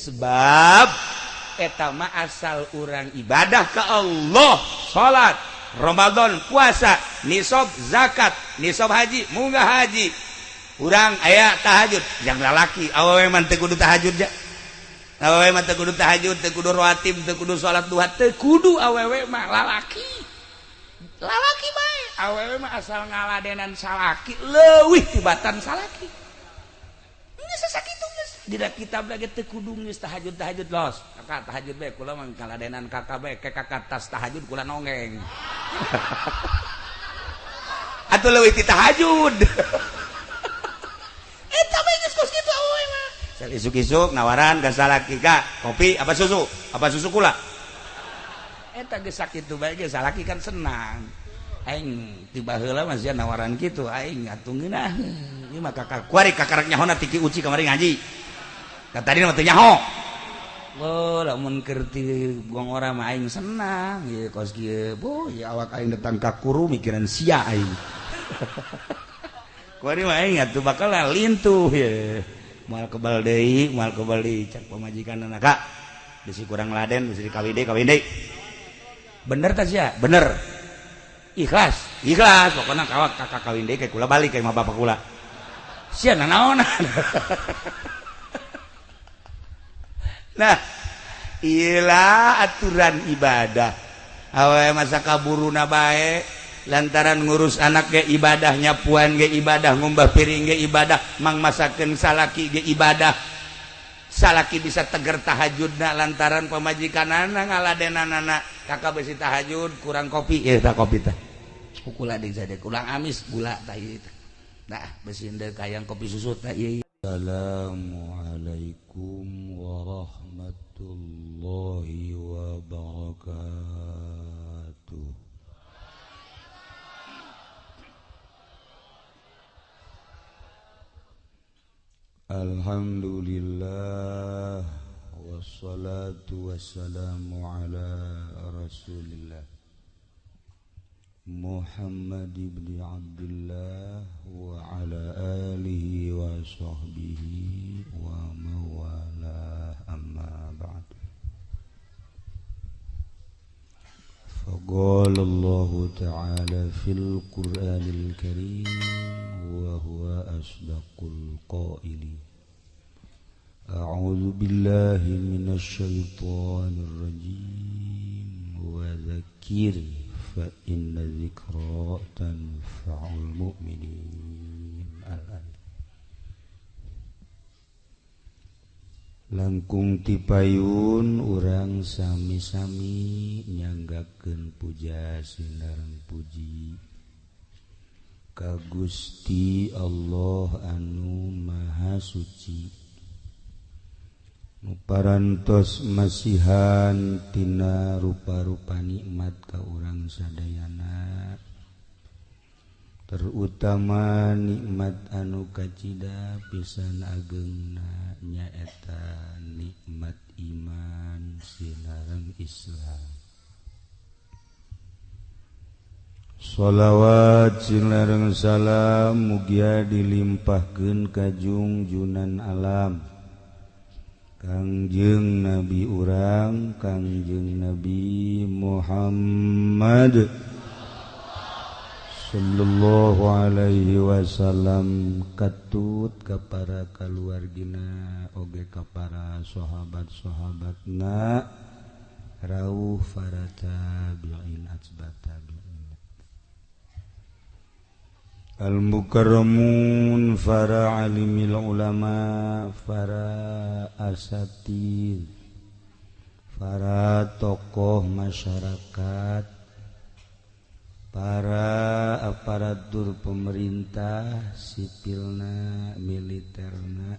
Sebab eta mah asal urang ibadah ke Allah, salat, Ramadan, puasa, nisab zakat, nisab haji, munggah haji, urang aya tahajud. Yang lalaki, awewe mah teu kudu tahajud ja. Awewe mah teu kudu tahajud, teu kudu rawatib, teu kudu salat duha, teu kudu awewe mah. Lalaki, lalaki bae. Awewe mah asal ngaladenan salaki, leuwih tibatan salaki. Geus sakitu geus. Dina kitab lagi teu kudu geus tahajud tahajud los. Kakak tahajud bae, kula mah ngaladenan kakak bae, ke kakak tas tahajud kula nongeng. Atuh leuwih ti tahajud. Eta bae geus kos kitu awewe mah. Isuk-isuk nawaran ka salaki, "Kak, kopi apa susu? Apa susu kula?" Eta geus sakitu bae geus salaki kan senang. Aing tiba heula mah sia nawaran kitu, aing atuh ngeunah. Ieu mah kakak kuari kakarak nyahona tiki uci kamari ngaji. Ka tadi mah teu nyaho. Oh, lamun keur ti gong ora mah aing senang ieu kos kieu. Boh, ieu awak aing datang ka kuru mikiran sia aing. Kuari mah aing atuh bakal lintuh ye. Moal kebal deui, moal kebal deui cak pamajikanna, "Kak, bisi kurang laden, bisi kawin deui, kawin deui." Bener tah sia? Bener. Ikhlas, ikhlas. Pokoknya kawak kakak kawin deui kayak kula balik kayak mah bapak kula. Sia nanaonan. Nah, iyalah aturan ibadah. Awewe masa kaburuna bae lantaran ngurus anak ge ibadah, nyapuan ge ibadah, ngumbah piring ge ibadah, mang masakeun salaki ge ibadah. Salaki bisa teger tahajudna lantaran pamajikanana ngaladenanana. "Kakak besi tahajud kurang kopi ya." Tak kopi tah kula deui sade kurang amis gula tah ieu tah. Nah, besi deuk hayang kopi susu tah ieu. Assalamualaikum warahmatullahi wabarakatuh. Alhamdulillah wassalatu wassalamu ala Rasulillah Muhammad ibn Abdullah wa ala alihi wa sahbihi wa mawalah, amma ba'd. Faqala Allah ta'ala fil Qur'anil Karim wa huwa asdaqul qailin. A'udzu billahi minasy syaithanir rajim wa dzakkir fa inna dzikra tanfa'ul mu'minin. Al-ayat. Langkung tipayun urang sami-sami nyanggakeun puja sinareng puji ka Gusti Allah anu Maha Suci, nu parantos masihan tina rupa-rupa nikmat ka urang sadayana, terutama nikmat anu kacida pisan agengna nyaeta nikmat iman sinareng Islam. Sholawat sinareng salam mugia dilimpahkeun ka jungjunan alam Kangjeng Nabi urang, Kangjeng Nabi Muhammad sallallahu alaihi wasallam, katut ka para kaluargina oge ka para sahabat-sahabatna, rauh para tabi'in atba tabi'in. Al-mukarramun, para alimil ulama, para asatid, para tokoh masyarakat, para aparatur pemerintah sipilna militerna,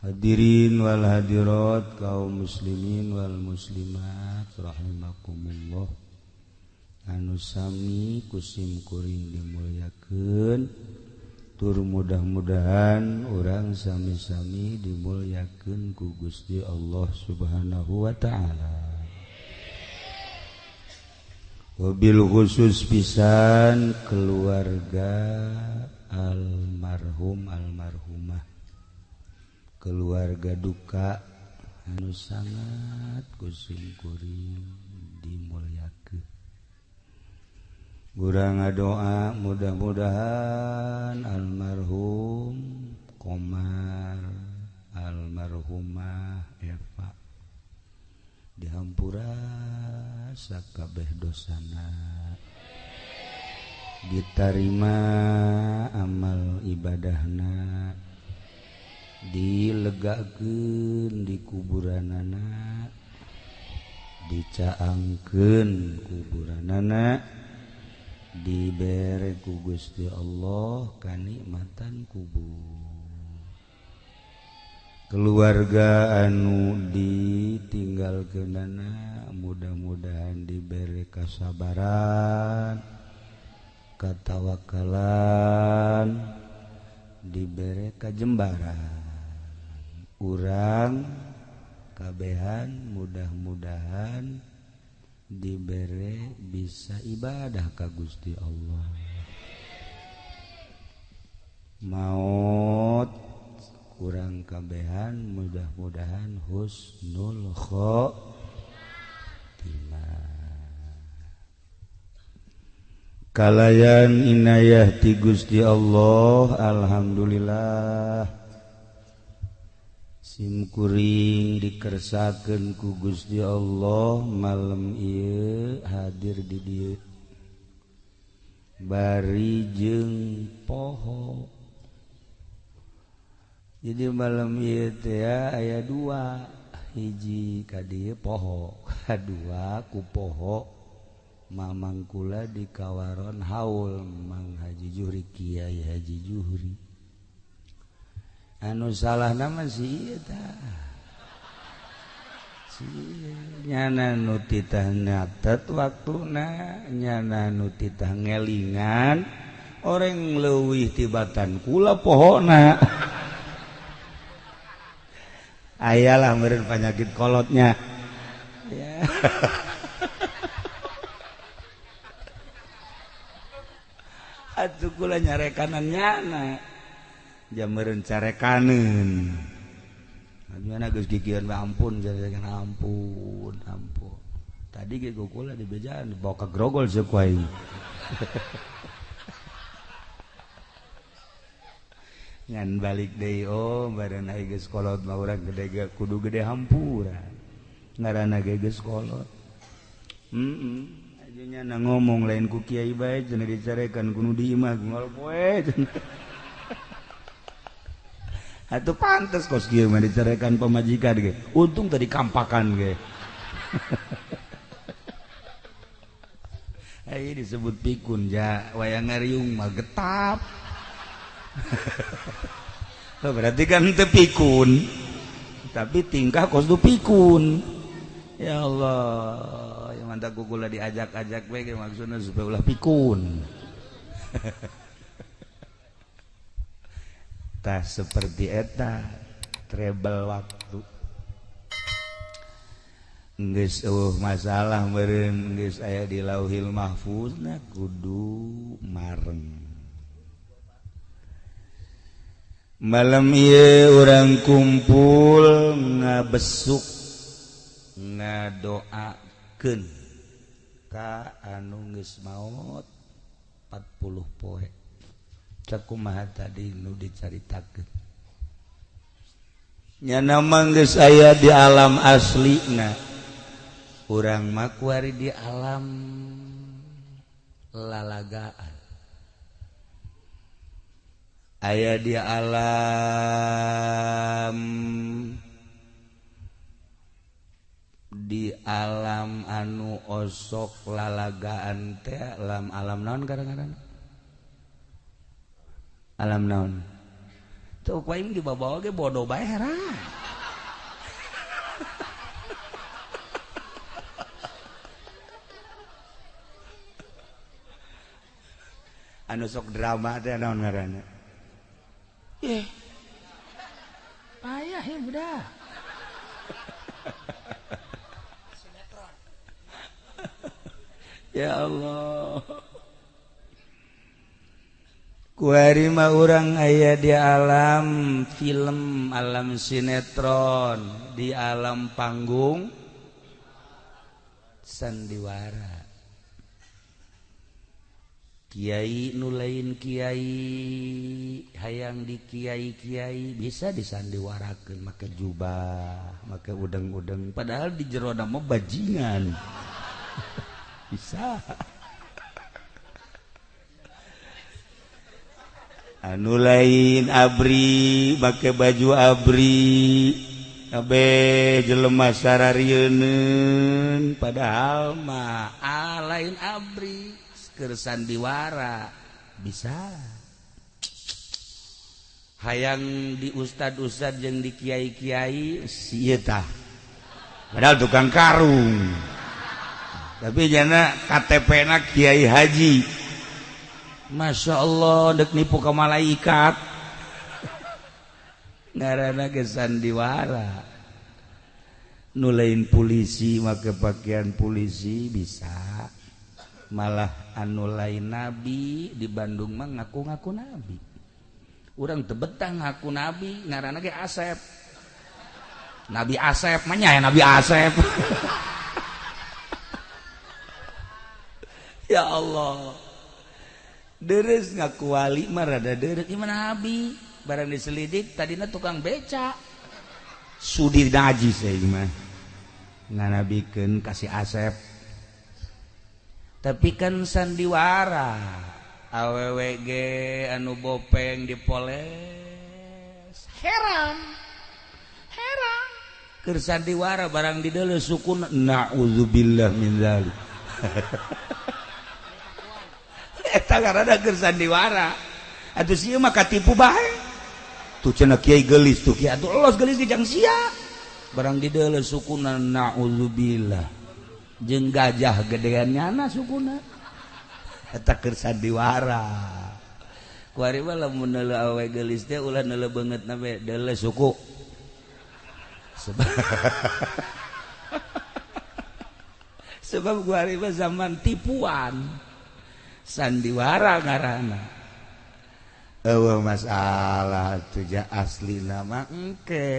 hadirin wal hadirat, kaum muslimin wal muslimat rahimakumullah, anu sami kusim kuring dimulyakeun, tur mudah-mudahan urang sami-sami dimulyakeun ku Gusti Allah Subhanahu wa taala. Wabil khusus pisan keluarga almarhum almarhumah Keluarga duka anu sangat ku simkuring dimuliakeun. Urang ngadoa mudah-mudahan almarhum Komar, almarhumah Eva dihampura sakabeh dosana, ditarima amal ibadahna, dilegakeun di kuburanana, dicaangkeun kuburanana, dibere ku Gusti Allah kanikmatan kubur. Keluarga anu ditinggalkeunana mudah-mudahan dibere kasabaran, katawakalan, dibere kajembaran. Urang kabehan mudah-mudahan dibere bisa ibadah ka Gusti Allah. Maut kurang kabehan mudah-mudahan husnul khotimah. Kalayan inayah ti Gusti Allah, alhamdulillah simkuring dikersakeun ku Gusti Allah malam ieu hadir di dieu bari jeung poho. Jadi malam ieu teh aya dua, hiji ka dieu poho, kadua ku poho mamang kula di kawaron haul Mang Haji Juhri, Kiai Haji Juhri. Anu salah nama si ieu tah, si nyana nu titah nyatet waktuna, nyana nu titah ngelingan, orang leuwih tibatan kula pohona. Ayalah meureun penyakit kolotnya. Ya. Atuh kula nyarekanan nyana. Jam meureun carekaneun. Aduh geus gigireun we ampun, carekan ampun, ampun. Tadi ge kula dibejaan dibawa ka grogol seuh ku aing. Ngan balik deui oh bareng ai geus kolot mah urang gede ge kudu gede hampura. Ngaranna ge geus kolot. Heeh. Ajunya na ngomong lain ku kiai bae cenah dicarekan ku nu di imah ngol poe cenah. Atuh pantes kos kieu mah dicarekan pamajikan ge. Untung tadi kampakan ge. Ai disebut pikun ja wayang ngariung mah getap. Oh, berarti kan teu pikun tapi tingkah kos du pikun. Ya Allah, yang mantap kula diajak-ajak we maksudna supaya ulah pikun. Tah seperti eta treble waktu geus eueuh masalah meureun geus aya di Lauhil Mahfuzna kudu mareng. Malam ieu urang kumpul ngabesuk ngadoakeun ka anu geus maot 40 poe. Cek kumaha tadi nu dicaritakeun. Nyana mah geus aya di alam aslina. Urang mah kuari di alam lalagaan. Aya di alam anu osok lalagaan teh alam alam naon kadang-kadang alam naon tuh ku aing dibawa ge bodoh bae heran. Anu sok drama teh naon ngaranna? Payah ya budak. Ya Allah. Kuari mah urang aya di alam film, alam sinetron, di alam panggung sandiwara. Kiai nu lain kiai hayang di kiai-kiai bisa disandiwarakeun make jubah, make udeng-udeng, padahal di jero mah bajingan. Bisa. Anu lain abri make baju abri kabeh jelema sararieun, padahal mah lain abri keur sandiwara. Bisa. Hayang di ustad-ustad jeung di kiai-kiai sieun tah, padahal tukang karung, tapi jana KTP na kiai haji. Masya Allah, dek nipu ke malaikat. Ngarana ge sandiwara. Nu lain polisi make pakaian polisi bisa. Malah anu lain nabi di Bandung mah ngaku-ngaku nabi. Urang teu betah ngaku nabi, ngaranna ge Asep. Nabi Asep mah nya Nabi Asep. Ya Allah. Deres ngaku wali mah rada deres, gimana nabi? Barang diselidik tadina tukang beca. Sudi najis saya mah. Nganabikeun ka si Asep. Tapi kan sandiwara awewe ge anu bopeng dipoles. Heran. Heran. Keur sandiwara barang dideuleu sukuna naudzubillah min dzalik. Eta ngaranna keur sandiwara. Atuh sieun mah katipu bae. Tuh cenah kiai geulis tuh kiai atuh los geulis ge jang sia. Barang dideuleu sukuna naudzubillah. Jeung gajah gedean nyana sukuna. Eta keur sandiwara. Kuari mah lamun neuleu awe geulis teh ulah neuleu beungeutna we, deuleu suku. Sebab kuari mah zaman tipuan. Sandiwara ngaranna. Eueuh masalah tuh asli nama engke.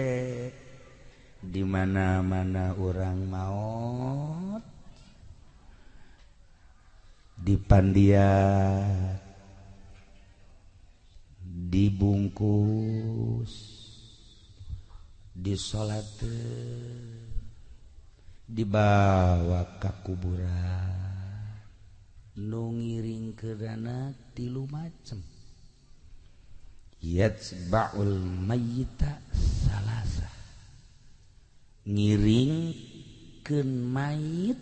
Di mana-mana orang maot dipandian, dibungkus, disolateun, dibawa ka kuburan. Nu ngiring keurana tilu macem. Yatsba'ul mayyita salasa. Ngiringkeun mayit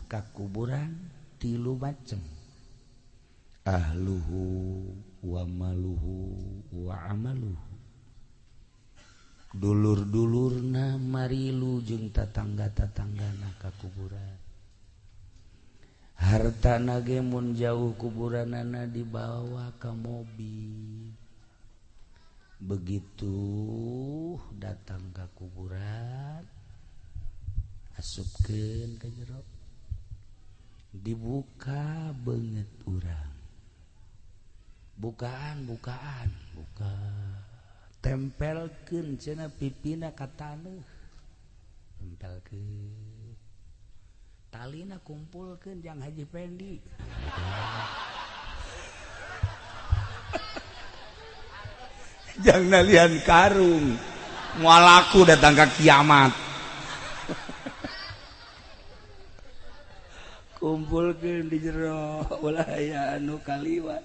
ka kuburan tilu macem. Ahluhu wa maluhu wa amaluhu. Dulur-dulurna marilu jeung tatangga-tatanggana ka kuburan. Hartana ge mun jauh kuburanana dibawa ka mobil. Begitu datang ka kuburan, asupkeun ka jero, dibuka beungeut urang. Bukaan, bukaan, buka. Tempelkeun cenah pipina ka taneuh. Tempelkeun. Talina kumpulkeun jang Haji Pendi. Jang nalian karung. Moal laku datang ka kiamat. Kumpulkeun di jero ulah aya anu kaliwat.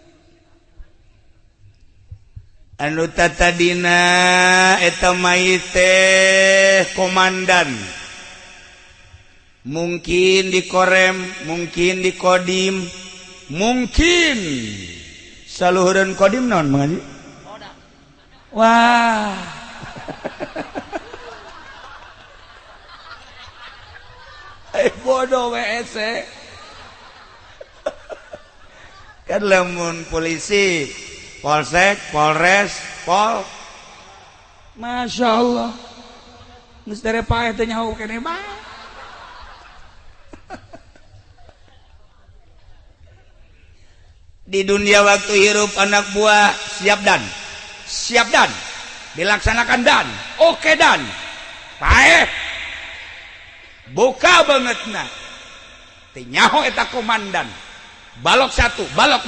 Anu tatadina eta mayit teh komandan. Mungkin di Korem, mungkin di Kodim, mungkin saluhureun Kodim naon mengaji? Wah. Bodoh WC. Kan lamun polisi, polsek, polres, pol. Masya Allah. Geus dere paeh teh nyaho keneh bae. Di dunia waktu hirup anak buah siap dan siap dan dilaksanakan dan oke dan paeh buka banget nah teu nyaho eta komandan balok 1 balok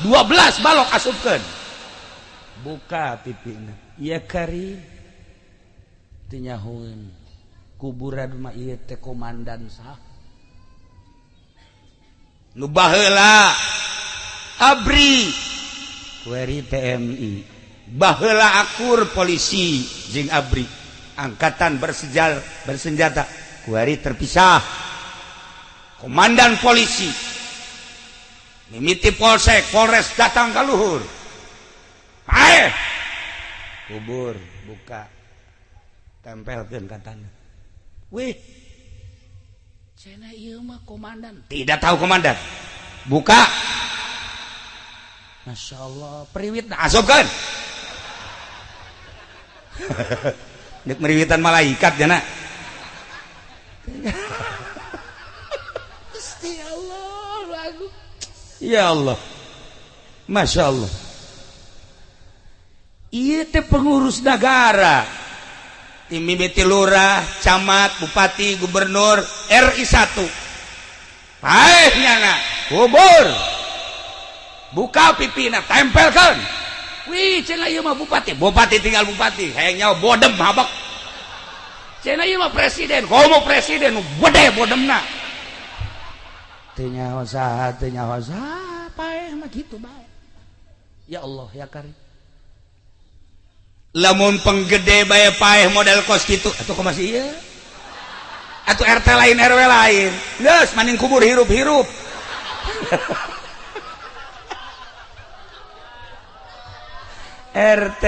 2 12 balok asupkeun buka pipina ya kari teu nyahoeun kuburan mah ieu teh komandan sah nu baheula ABRI kuari TNI baheula akur polisi jeung ABRI angkatan bersenjata kuari terpisah komandan polisi mimiti polsek polres datang ka luhur paeh kubur buka tempelkeun ka tanah wih cenah ieu mah komandan tidak tahu komandan buka Masya Allah periwit nah, asupkan dek meriwitan malaikat jana. Gusti Allah lagu ya Allah Masya Allah ieu teh pengurus negara tim mimiti lurah camat bupati gubernur RI 1 paeh nyana kubur buka pipina tempelkan wih cenah ieu mah bupati bupati tinggal bupati hayang nyawa bodem habak cenah ieu mah presiden komo presiden nu gede bodemna teu nyaho saha teu nyaho saha paeh mah kitu bae ya Allah ya karim lamun penggede bae paeh model kos kitu atuh kumaha sih ieu atuh RT lain RW lain geus maning kubur hirup-hirup RT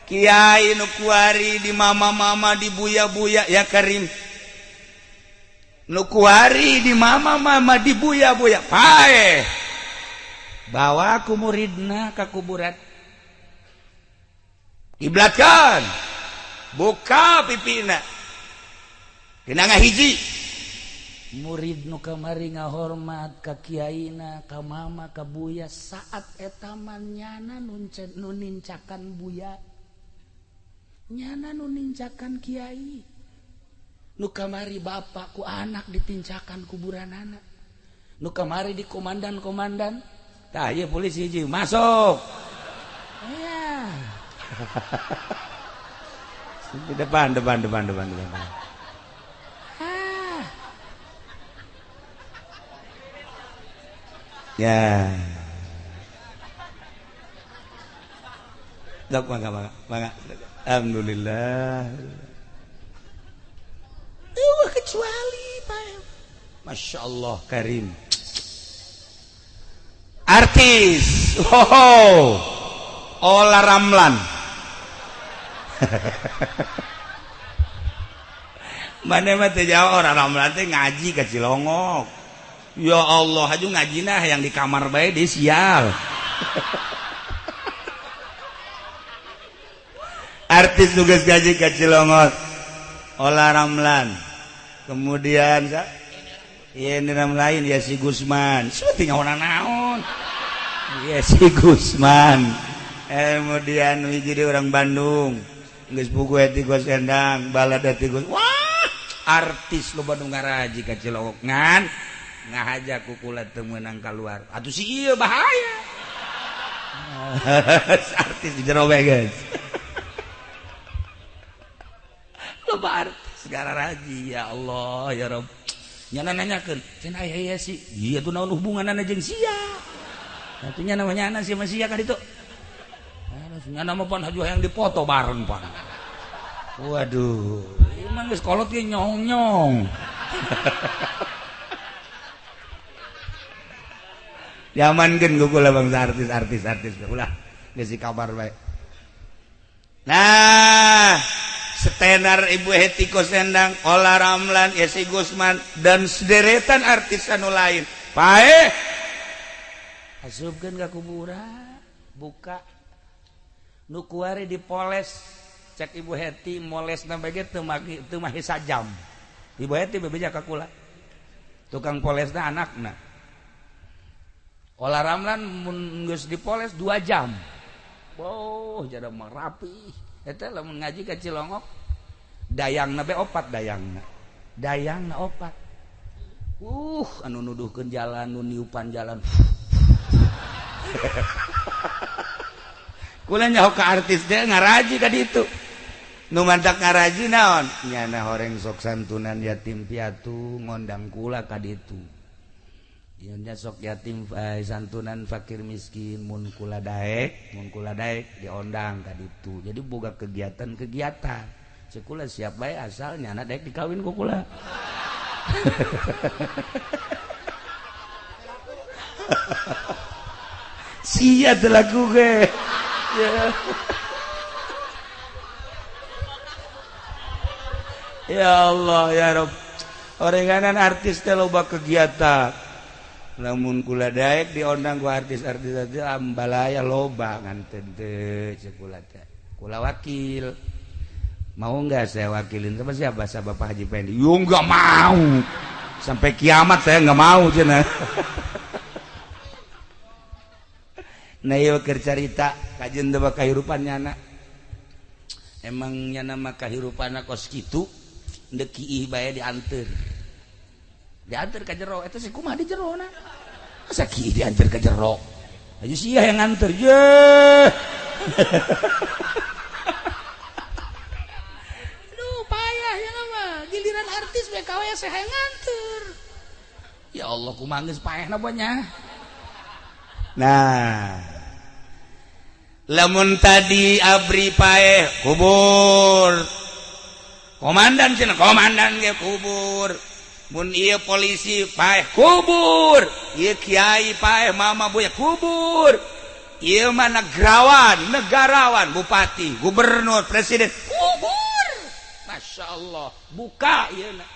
Kiai nu kuari di mama-mama di buya-buya ya Karim nu kuari di mama-mama di buya-buya paeh bawa ku muridna ka kuburan kiblatkan buka pipina dina ngahiji murid nu kamari ngahormat ka kiaina ka mama ka buya saat eta mah nyana nu nincakan buya nyana nu nincakan kiai nu kamari bapak ku anak ditincakan kuburanana nu kamari di komandan-komandan tah ieu polisi hiji masuk ya di depan depan depan depan depan. Ya. Dok, mangga, mangga, mangga. Alhamdulillah. Kecuali Pak. Masya Allah Karim. Artis. Oh. Ola Ramlan. Mana mah teu jauh Ola Ramlan teh ngaji ka Cilongok. Ya Allah, haju ngajina yang di kamar bae di sial. Artis tugas gaji ke Cilongok, Ola Ramlan. Kemudian ya ini nama lain ya si Gusman. Seperti nyawa naon. Ya si Gusman. Kemudian jadi orang Bandung. Geus buku hati Gus Endang, balad hati Gus. Wah, artis loba nu ngaraji ka Cilongok ngan. Ngahaja kukula teu meunang keluar atuh si ieu bahaya artis di jero bae guys loba artis gara raji ya Allah ya Rabb nyana nanyakeun cenah aya si ieu tuh naon hubunganna jeung sia atuh nya namanya ana sia mah sia ka ditu nyana mah pan haju hayang dipoto bareng pan waduh emang geus kolot ge nyong-nyong diamankeun ku kula bangsa artis-artis artis ulah geus kabar bae. Nah, setenar Ibu Hetty Koes Endang, Ola Ramlan, Yesi Gusman dan sederetan artis anu lain. Paeh asupkeun ka kuburan, buka nu kuari dipoles cek Ibu Hetty molesna bae ge teu mahi sajam. Ibu Hetty bebeja ka kula. Tukang polesna anakna. Olah Ramlan mun geus dipoles 2 jam. Oh, jadi mah rapi. Eta lamun ngaji ka Cilongok dayangna be opat dayangna. Dayangna opat. Anu nuduhkeun jalan, nu niupan jalan. Kula nyaho ka artis teh ngaraji ka ditu. Nu mantak ngaraji naon? Nyana horeng sok santunan yatim piatu ngondang kula ka ditu. Ieu sok yatim santunan fakir miskin mun kula daek diondang ka ditu. Jadi boga kegiatan-kegiatan. Ceuk kula siap bae asal nyana daek dikawin ku kula. Sia teu laku ge. Ya. Ya Allah ya Rob. Orenganan artis teh loba kegiatan. Lamun kula daek diondang ku artis-artis aja ambalaya loba nganten teu ceuk kula teh. Kula wakil. Mau enggak saya wakilin sama siapa? Sama Bapak Haji Pendi. Yo enggak mau. Sampai kiamat saya enggak mau cenah. Nah ieu keur carita kajeun teh kahirupan nyana. Emang nyana mah kahirupanna kos kitu ndek kiih bae dianteur. Dianteur ka jero eta sih kumaha di jerona? Masa kiih dianteur ka jero? Ayo sia yang nganter ye. Aduh payah ya mah giliran artis BKW saya nganter. Ya Allah kumaha geus paehna banyak. Nah, lamun tadi abri paeh kubur. Komandan cenah komandan ge kubur. Mun ieu polisi paeh kubur, ieu kiai paeh mama buya kubur. Ieu mah negarawan, negarawan, bupati, gubernur, presiden kubur. Masya Allah, buka ieu na.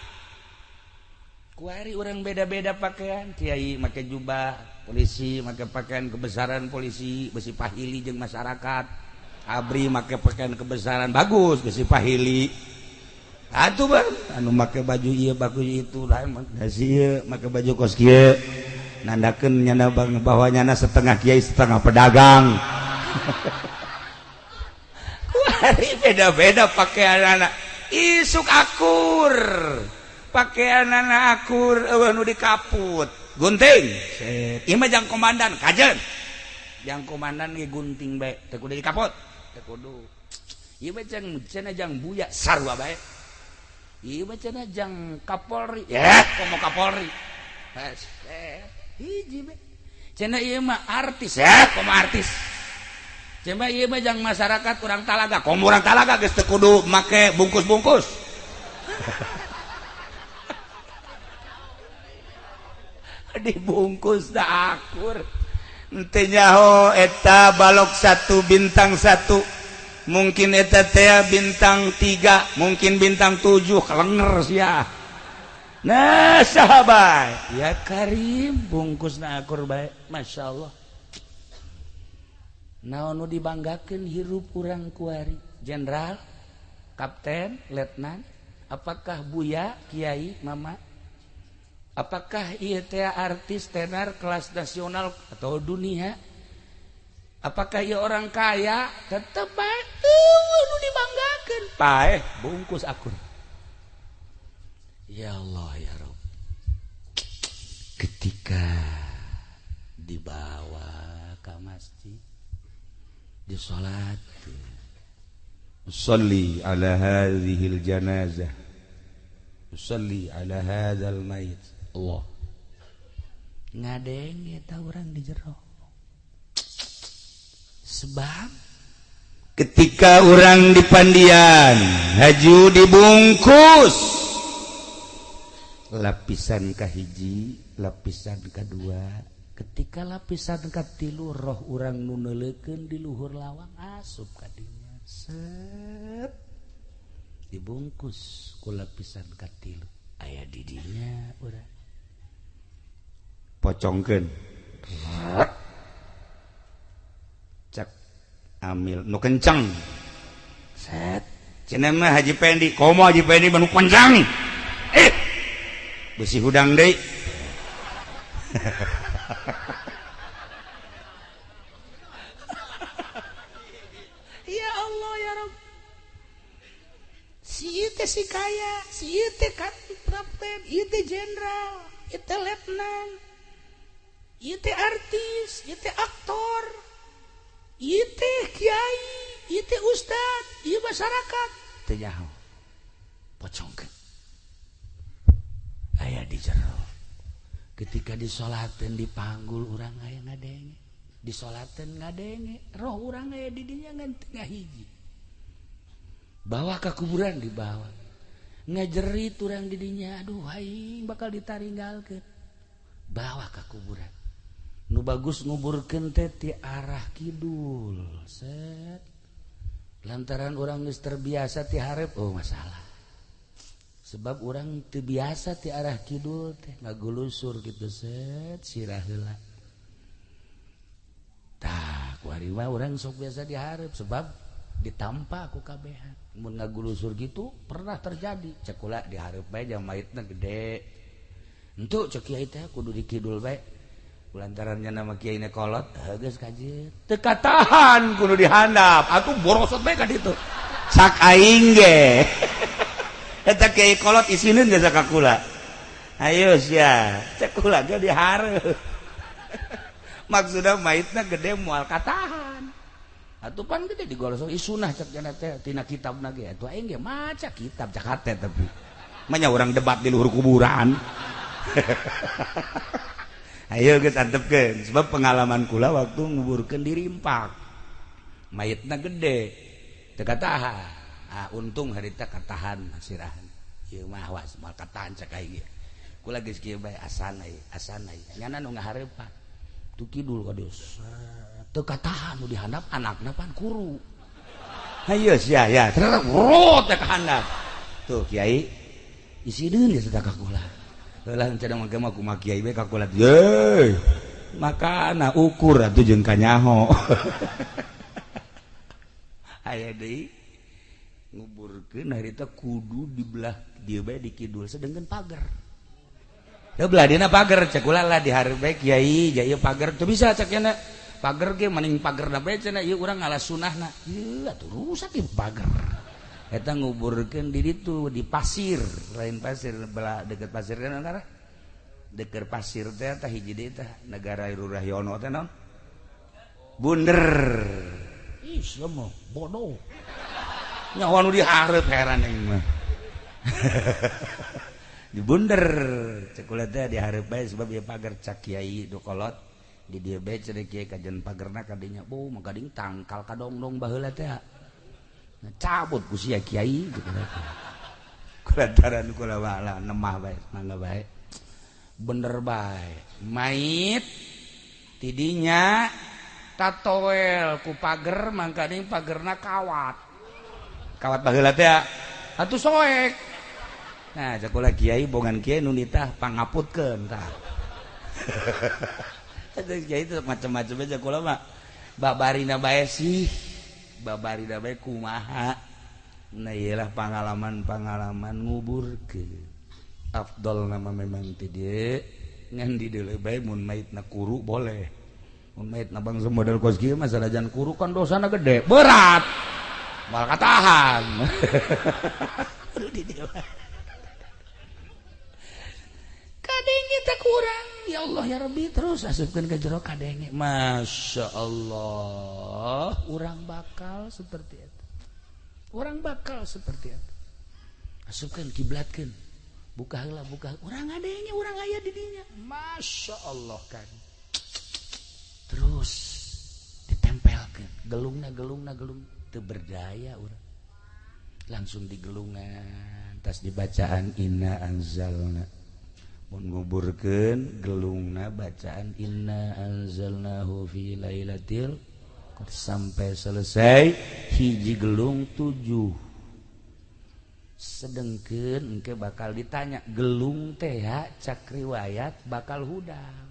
Kuari orang beda-beda pakaian, kiai make jubah, polisi make pakaian kebesaran polisi, besi pahili jeung masyarakat. Abri make pakaian kebesaran bagus, besi pahili. Atuh bang, anu make baju ieu bagus itu lain dasi ieu make baju kos kieu. Nandakeun nyana bang bahwa nyana setengah kiai setengah pedagang. Kuari beda-beda pakaian anak. Isuk akur. Pakaian anak akur eueuh nu dikaput. Gunting. Set. Ieu mah jang komandan kajen. Jang komandan ge gunting bae teu kudu dikaput. Teu kudu. Ieu mah jang cenah jang buya sarua bae. Ieu mah cenah jang Kapolri. Ya, komo Kapolri. Hiji bae. Cenah ieu mah artis ya, komo artis. Cenah ieu mah jang masyarakat urang Talaga, komo urang Talaga geus teu kudu make bungkus-bungkus. Dibungkus dah akur. Henteu nyaho eta balok 1 bintang 1. Mungkin eta teh bintang 3, mungkin bintang 7 kelenger sia. Nah, sahabat, ya Karim bungkusna akur bae, Masya Allah. Naon nu dibanggakeun hirup urang kuari? Jenderal, kapten, letnan, apakah buya, kiai, mama? Apakah ieu teh artis tenar kelas nasional atau dunia? Apakah ieu orang kaya? Tetep bae eueuh nu dibanggakeun. Paeh bungkus akur. Ya Allah ya Rabb. Ketika dibawa ke masjid disolat, usalli ala hadhil janazah, usalli ala hadzal mayit. Allah ngadenge eta urang di jero. Sebab ketika orang di Pandian haju dibungkus lapisan kahiji, lapisan kedua, ketika lapisan katilu roh urang nu neuleukeun di luhur lawang asup ka dinya, set dibungkus ku lapisan katilu aya di dinya urang pocongkeun cak amil nu kenceng set cenah mah Haji Pendi, komo Haji Pendi mah nu kenceng, besi hudang deui. Si ieu teh si kaya, si ieu teh kapten, ieu teh jenderal, ieu teh letnan, ieu teh artis, ieu teh aktor, ieu teh kiai, ieu teh ustad, ieu masyarakat. Teu nyaho. Pocongkeun. Aya di jero. Ketika disolateun dipanggul urang aya ngadenge. Disolateun ngadenge, roh urang aya di dinya ngan teu ngahiji. Bawa ke kuburan dibawa. Ngajerit urang di dinya, aduh aing bakal ditaringgalkeun. Bawa ke kuburan. Nu bagus nguburkeun teh ti arah kidul. Set. Lantaran urang geus terbiasa ti hareup, oh masalah. Sebab urang teu biasa ti arah kidul teh ngagulusur gitu set sirah heula. Tah, kuari mah urang sok biasa dihareup sebab ditampa ku kabehan. Mun ngagulusur gitu pernah terjadi. Cek kula dihareup bae jang maitna gede. Entu cek kiai teh kudu di kidul bae. Lantarannya nama kiai ne kolot, geus kajeun. Teu katahan kudu dihandap. Atuh borosot bae ka ditu. Cak aing ge. Eta kiai kolot isineun geus ka kula. Ayo sia, cek kula ge dihareup. Maksudna maitna gede moal katahan. Atuh pan gede digolosok isunah cek jana teh tina kitabna ge. Atuh aing ge maca kitab cak hate tapi. Manya urang debat di luhur kuburan. Ayo geus antepkeun sebab pengalaman kula waktu nguburkeun di Rimpak. Mayitna gede teu katahan. Ah untung harita katahan sirahan. Ieu mah awas moal katahan cek aing ge. Kula geus kieu bae asan ai, asan ai. Nyana nu ngahareupan. Tu kidul ka dieu. Teu katahan nu dihandap anakna pan kuru. Hayo sia ya, rot teh ka handap. Tuh kiai isideun geus ka kula. Heula cenah mah mah kumaha kiai bae ka kula. Ye. Makana ukur atuh jeung kanyaho. Aya deui nguburkeun harita kudu di belah dieu bae di kidul sedengkeun pagar. Da belah dina pagar cek kula lah dihareup bae kiai, ja ieu pagar teu bisa cek nya. Pagar ge mending pagerna bae cenah ieu urang ngalah sunahna. Ieu atuh rusak ieu pagar. Eta nguburkeun di ditu di pasir, lain pasir belah deket pasir kan antara. Deket pasir teh tah hiji deui tah negara Rurahyono teh naon? Bunder. Ih, sia mah bodoh. Nyawa nu dihareup heran aing mah. Di bunder cek kula teh dihareup bae sebab ieu pagar cak kiai nu kolot. Di dieu bae cenah kiai kajen pagerna kadinya bu magading tangkal kadongdong baheula teh. Nah, cabut ku sia kiai gitu. Kulantaran kula wala nemah bae mangga bae. Bener bae. Mait tidinya tatoel ku pager mangkaning pagerna kawat. Kawat baheula teh atuh soek. Nah, cek kula kiai bongan kiai nu nitah pangaputkeun tah. Atuh kiai itu macam-macam aja kula mah. Babarina bae sih. Babarina bae kumaha. Nah iyalah pengalaman-pengalaman nguburkeun. Afdol nama memang ti dieu ngan di deuleu bae mun maitna kuru boleh. Mun maitna bangsa model kos kieu mah sanajan kuru kan dosana gede, berat. Moal katahan. Aduh di dieu. Kadenge teh kurang. Ya Allah ya Rabbi terus asupkeun ke jero kadenge. Masya Allah, urang bakal seperti itu. Urang bakal seperti itu. Asupkeun kiblatkeun. Buka heula buka. Urang ngadenge, urang aya di dinya. Masya Allah kan. Terus ditempelkeun, gelungna gelungna gelung teu berdaya urang. Langsung digelungan tas dibacaan inna anzalna. Mun nguburkeun gelungna bacaan inna anzalnahu fi lailatil qadr sampai selesai hiji gelung 7. Sedengkeun engke bakal ditanya gelung teh cak riwayat bakal hudang.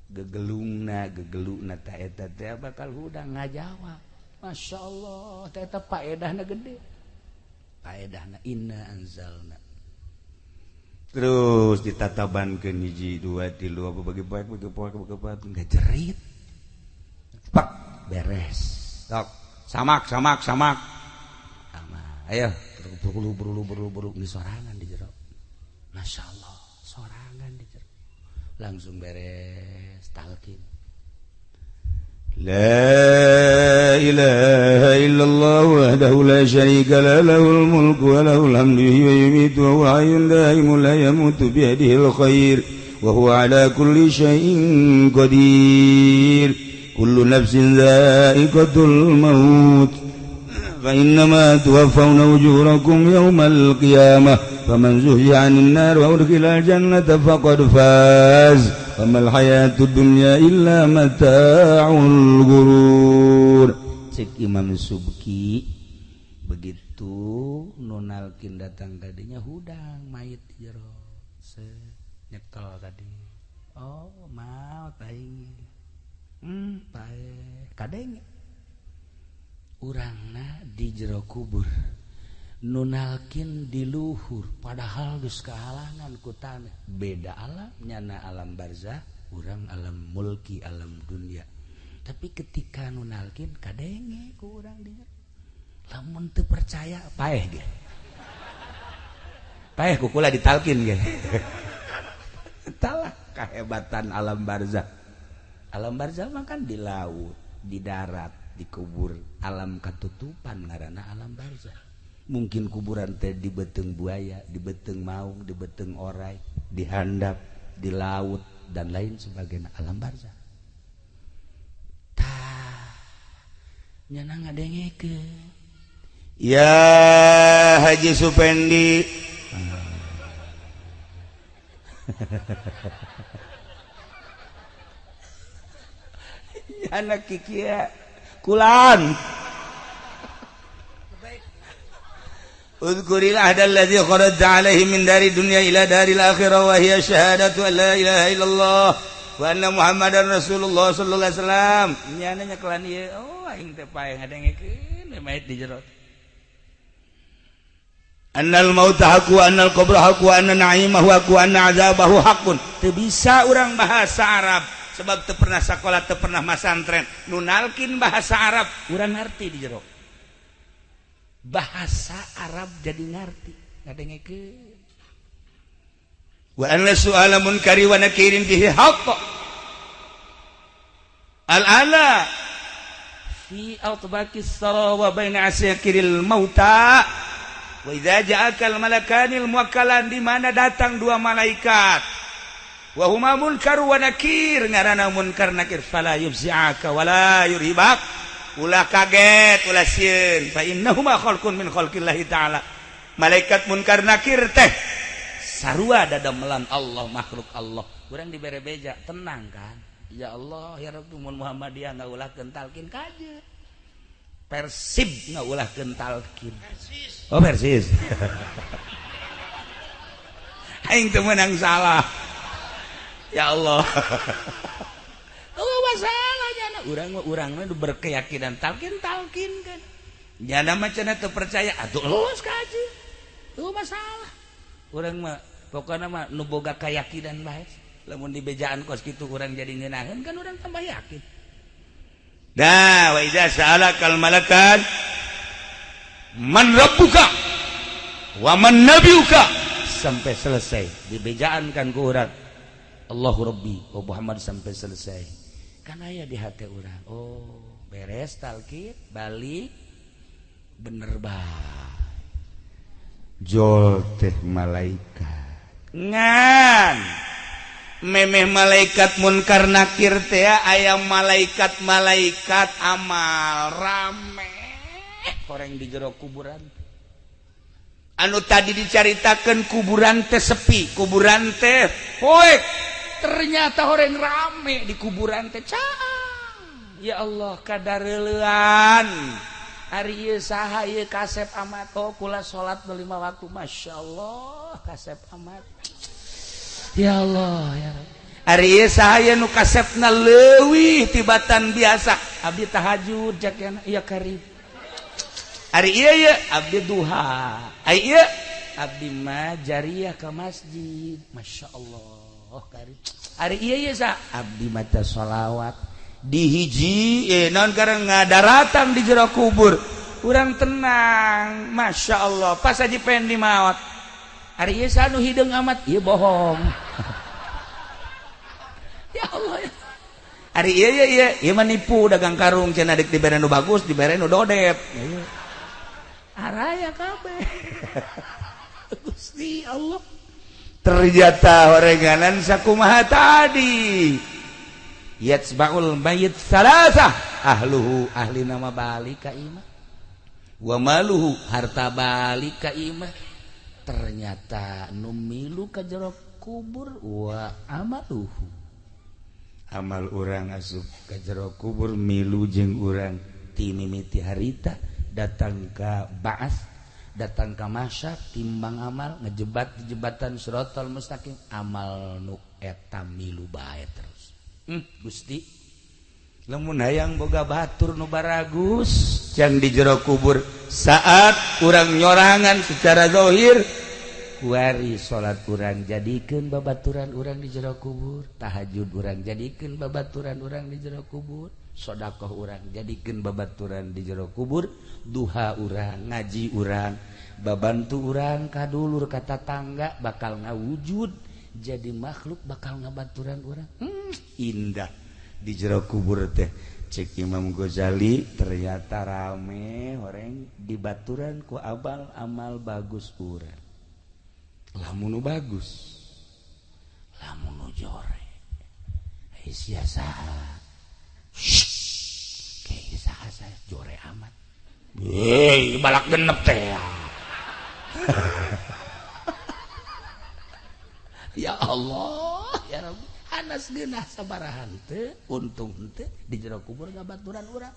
Gegelungna gegeluna ta eta teh bakal hudang ngajawab. Masya Allah teh eta paedahna gede. Paedahna inna anzalna. Terus ditatabankeun hiji dua tilu apa bagi baik bagi poek bagi poek enggak jerit. Pak beres. Tok samak samak samak. Sama. Ayo berulu berulu berulu berulu di sorangan di jero. Masya Allah, sorangan di jero. Langsung beres talqin. لا إله إلا الله وحده لا شريك له، له الملك وله الحمد ويميت وهو حي دائم لا يموت، بيده الخير وهو على كل شيء قدير. كل نفس ذائقة الموت، فإنما توفون أجوركم يوم القيامة، فمن زحزح عن النار وأدخل الجنة فقد فاز، وما الحياة الدنيا إلا متاع الغرور. Cek Imam Subki, begitu nu nalkin datang tadinya, hudang mayit di jero, nyekel tadi, oh, maot aing, paeh kadenge urangna di jero kubur, nu nalkin di luhur, padahal geus kehalangan ku tanah. Beda alam, nyana alam barzah, urang alam mulki, alam dunia. Tapi ketika nu nalkin kadenge ku urang di jero. Lamun teu percaya, paeh ge, paeh ku kula ditalkin ge. Talah kehebatan alam barzah. Alam barzah mah kan di laut, di darat, di kubur, alam katutupan ngaranna alam barzah. Mungkin kuburan teh di beuteung buaya, di beuteung maung, di beuteung orai, di handap, di laut, dan lain sebagainya, alam barzah. Tah, nyana ngadengekeun. Ya Haji Supendi. Nyana kikia kulan. اذكر العهد الذي خرجت عليه من دار الدنيا إلى دار الآخرة، وهي شهادة أن لا إله إلا الله وأن محمدا رسول الله صلى الله عليه وسلم. Nyana nyekelan ieu, oh, aing teh paeh ngadengekeun mayit di jero. أن الموت حق وأن القبر حق وأن نعيمه حق وأن عذابه حق. Teu bisa urang bahasa Arab sebab teu pernah sekolah, teu pernah masantren. Nu nalkin bahasa Arab, urang ngarti di jero. Bahasa Arab jadi ngarti ngadengekeun. وأن سؤال منكر ونكير فيه حق الآن في أطباق الثرى وبين عساكر الموتى. Wa idza ja'akal malakanil muwakkalan, di mana datang dua malaikat, wa huma munkar wa nakir, ngaranna munkar nakir, fala yufzi'aka wala yurhibak, ulah kaget, ulah sieun, fa innahuma khalqun min khalqillahi ta'ala. Malaikat munkar nakir teh sarua dadamelan Allah, makhluk Allah. Urang dibere beja tenang kan, ya Allah ya Rabbi, mun Muhammadiyah ngaulahkeun talkin kaje, Persib ngaulahkeun talkin. Oh, Persis, aing teu meunang salah, ya Allah. Oh, masalah nyana urang mah, urang mah berkeyakinan talkin talkin kan. Nyana mah cenah teu percaya atuh los kaje tuh masalah. Urang mah pokokna mah nu boga keyakinan bae, lamun dibejaan kos kitu urang jadi ngeunaheun kan, urang tambah yakin. Dah, wa idza sa'alakal malakan man rabbuka wa man nabiyuka sampai selesai dibejaan kan ku urang, Allahu Rabbi wa Muhammad, sampai selesai kan aya di hati urang. Oh, beres talkin balik, bener bae. Jol teh malaikat ngan memeh malaikat munkar nakir teh aya malaikat-malaikat amal rame horeng di jero kuburan. Anu tadi dicaritakan kuburan teh sepi, kuburan teh poek, ternyata horeng rame di kuburan teh caang. Ya Allah, kadareulean ari ieu saha ieu? Kasep amat. Oh, kula salat lima waktu. Masya Allah, kasep amat, ya Allah ya Rabbi. Ari ieu saha nu kasepna leuwih tibatan biasa? Abdi tahajud jakena, iya karib. Ari ieu ye? Abdi duha. Ari ieu? Abdi mah jariah ke masjid. Masya Allah, karib. Ari ieu ye sa? Abdi maca sholawat. Di hiji naon karena ngadaratan di jero kubur. Urang tenang, Masya Allah. Pas Haji Pendi maot, ari ieu anu hideung amat, ieu bohong. Ya Allah ya. Ari ieu ieu ieu ieu mah nipu dagang karung cenah dek dibere nu bagus, dibere nu dodep. Araya kabeh. Gusti Allah. Ternyata orenganan sakumaha tadi. Yatsba'ul mayit salasah, ahluhu ahli nama balik ka imah. Wa maluhu harta balik ka imah. Ternyata nu milu ka jero kubur wa amaluhu. Amal urang asup ka jero kubur milu jeung urang ti mimiti harita datang ka baas, datang ka mahsyar, timbang amal ngejebat di jembatan siratal mustaqim, amal nu eta milu bae terus. Gusti, lamun hayang boga batur nu baragus jang di jero kubur saat urang nyorangan secara zahir, kuari salat urang jadikeun babaturan urang di jero kubur, tahajud urang jadikeun babaturan urang di jero kubur, sedekah urang jadikeun babaturan di jero kubur, duha urang, ngaji urang, babantu urang ka dulur ka tatangga bakal ngawujud jadi makhluk bakal ngabaturan urang. Indah di jero kubur teh. Cek Imam Ghazali ternyata rame orang dibaturan ku abal amal bagus urang. Lamun nu bagus, lamun nu jore, sia saha? Kayak saha saya jore amat. Hei, balak genep teh. Ya Allah, ya Rabbi. Hanas geunah sabarahan teu, untung teu di jero kubur ngabaturan urang.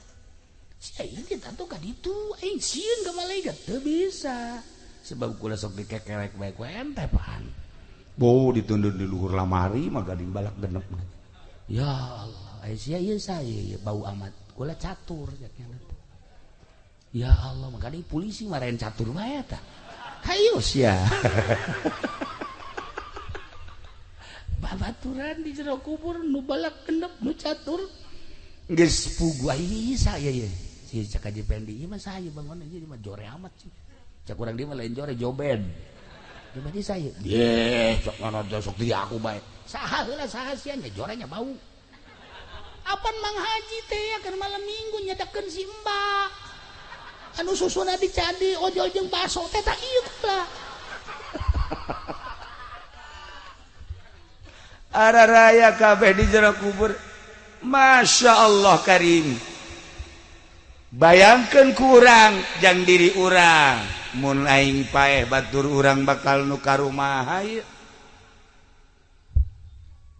Sia ieu kita tuh ka ditu, aing sieun ka malaikat teu bisa. Sebab kula sok dikekerek bae ku ente pan. Bo ditundun di luhur lamari mah gading balak genep. Ya Allah, ai sia ieu saya bau amat. Kula catur nya. Ya Allah, mah gading polisi marahin catur bae tah. Hayu sia. Babaturan di jero kubur nu balak genep nu catur. Geus pugu ai saya ye. Si cak Haji Pendi ieu mah saya bangun aja mah jore amat sih. Cak urang dia mah lain jore joben. Joben di saya. Ye, sok ngono sok di aku bae. Saha heula saha sia nya jorenya bau. Apan Mang Haji teh ya kan malam Minggu nyedakeun si Mbak. Anu susuna dicadi ojol jeung baso teh tak ieu kula. Araraya kabeh di jero kubur. Masya Allah karim. Bayangkan kurang jang diri urang. Mun aing paeh batur urang bakal nu ka rumah ieu.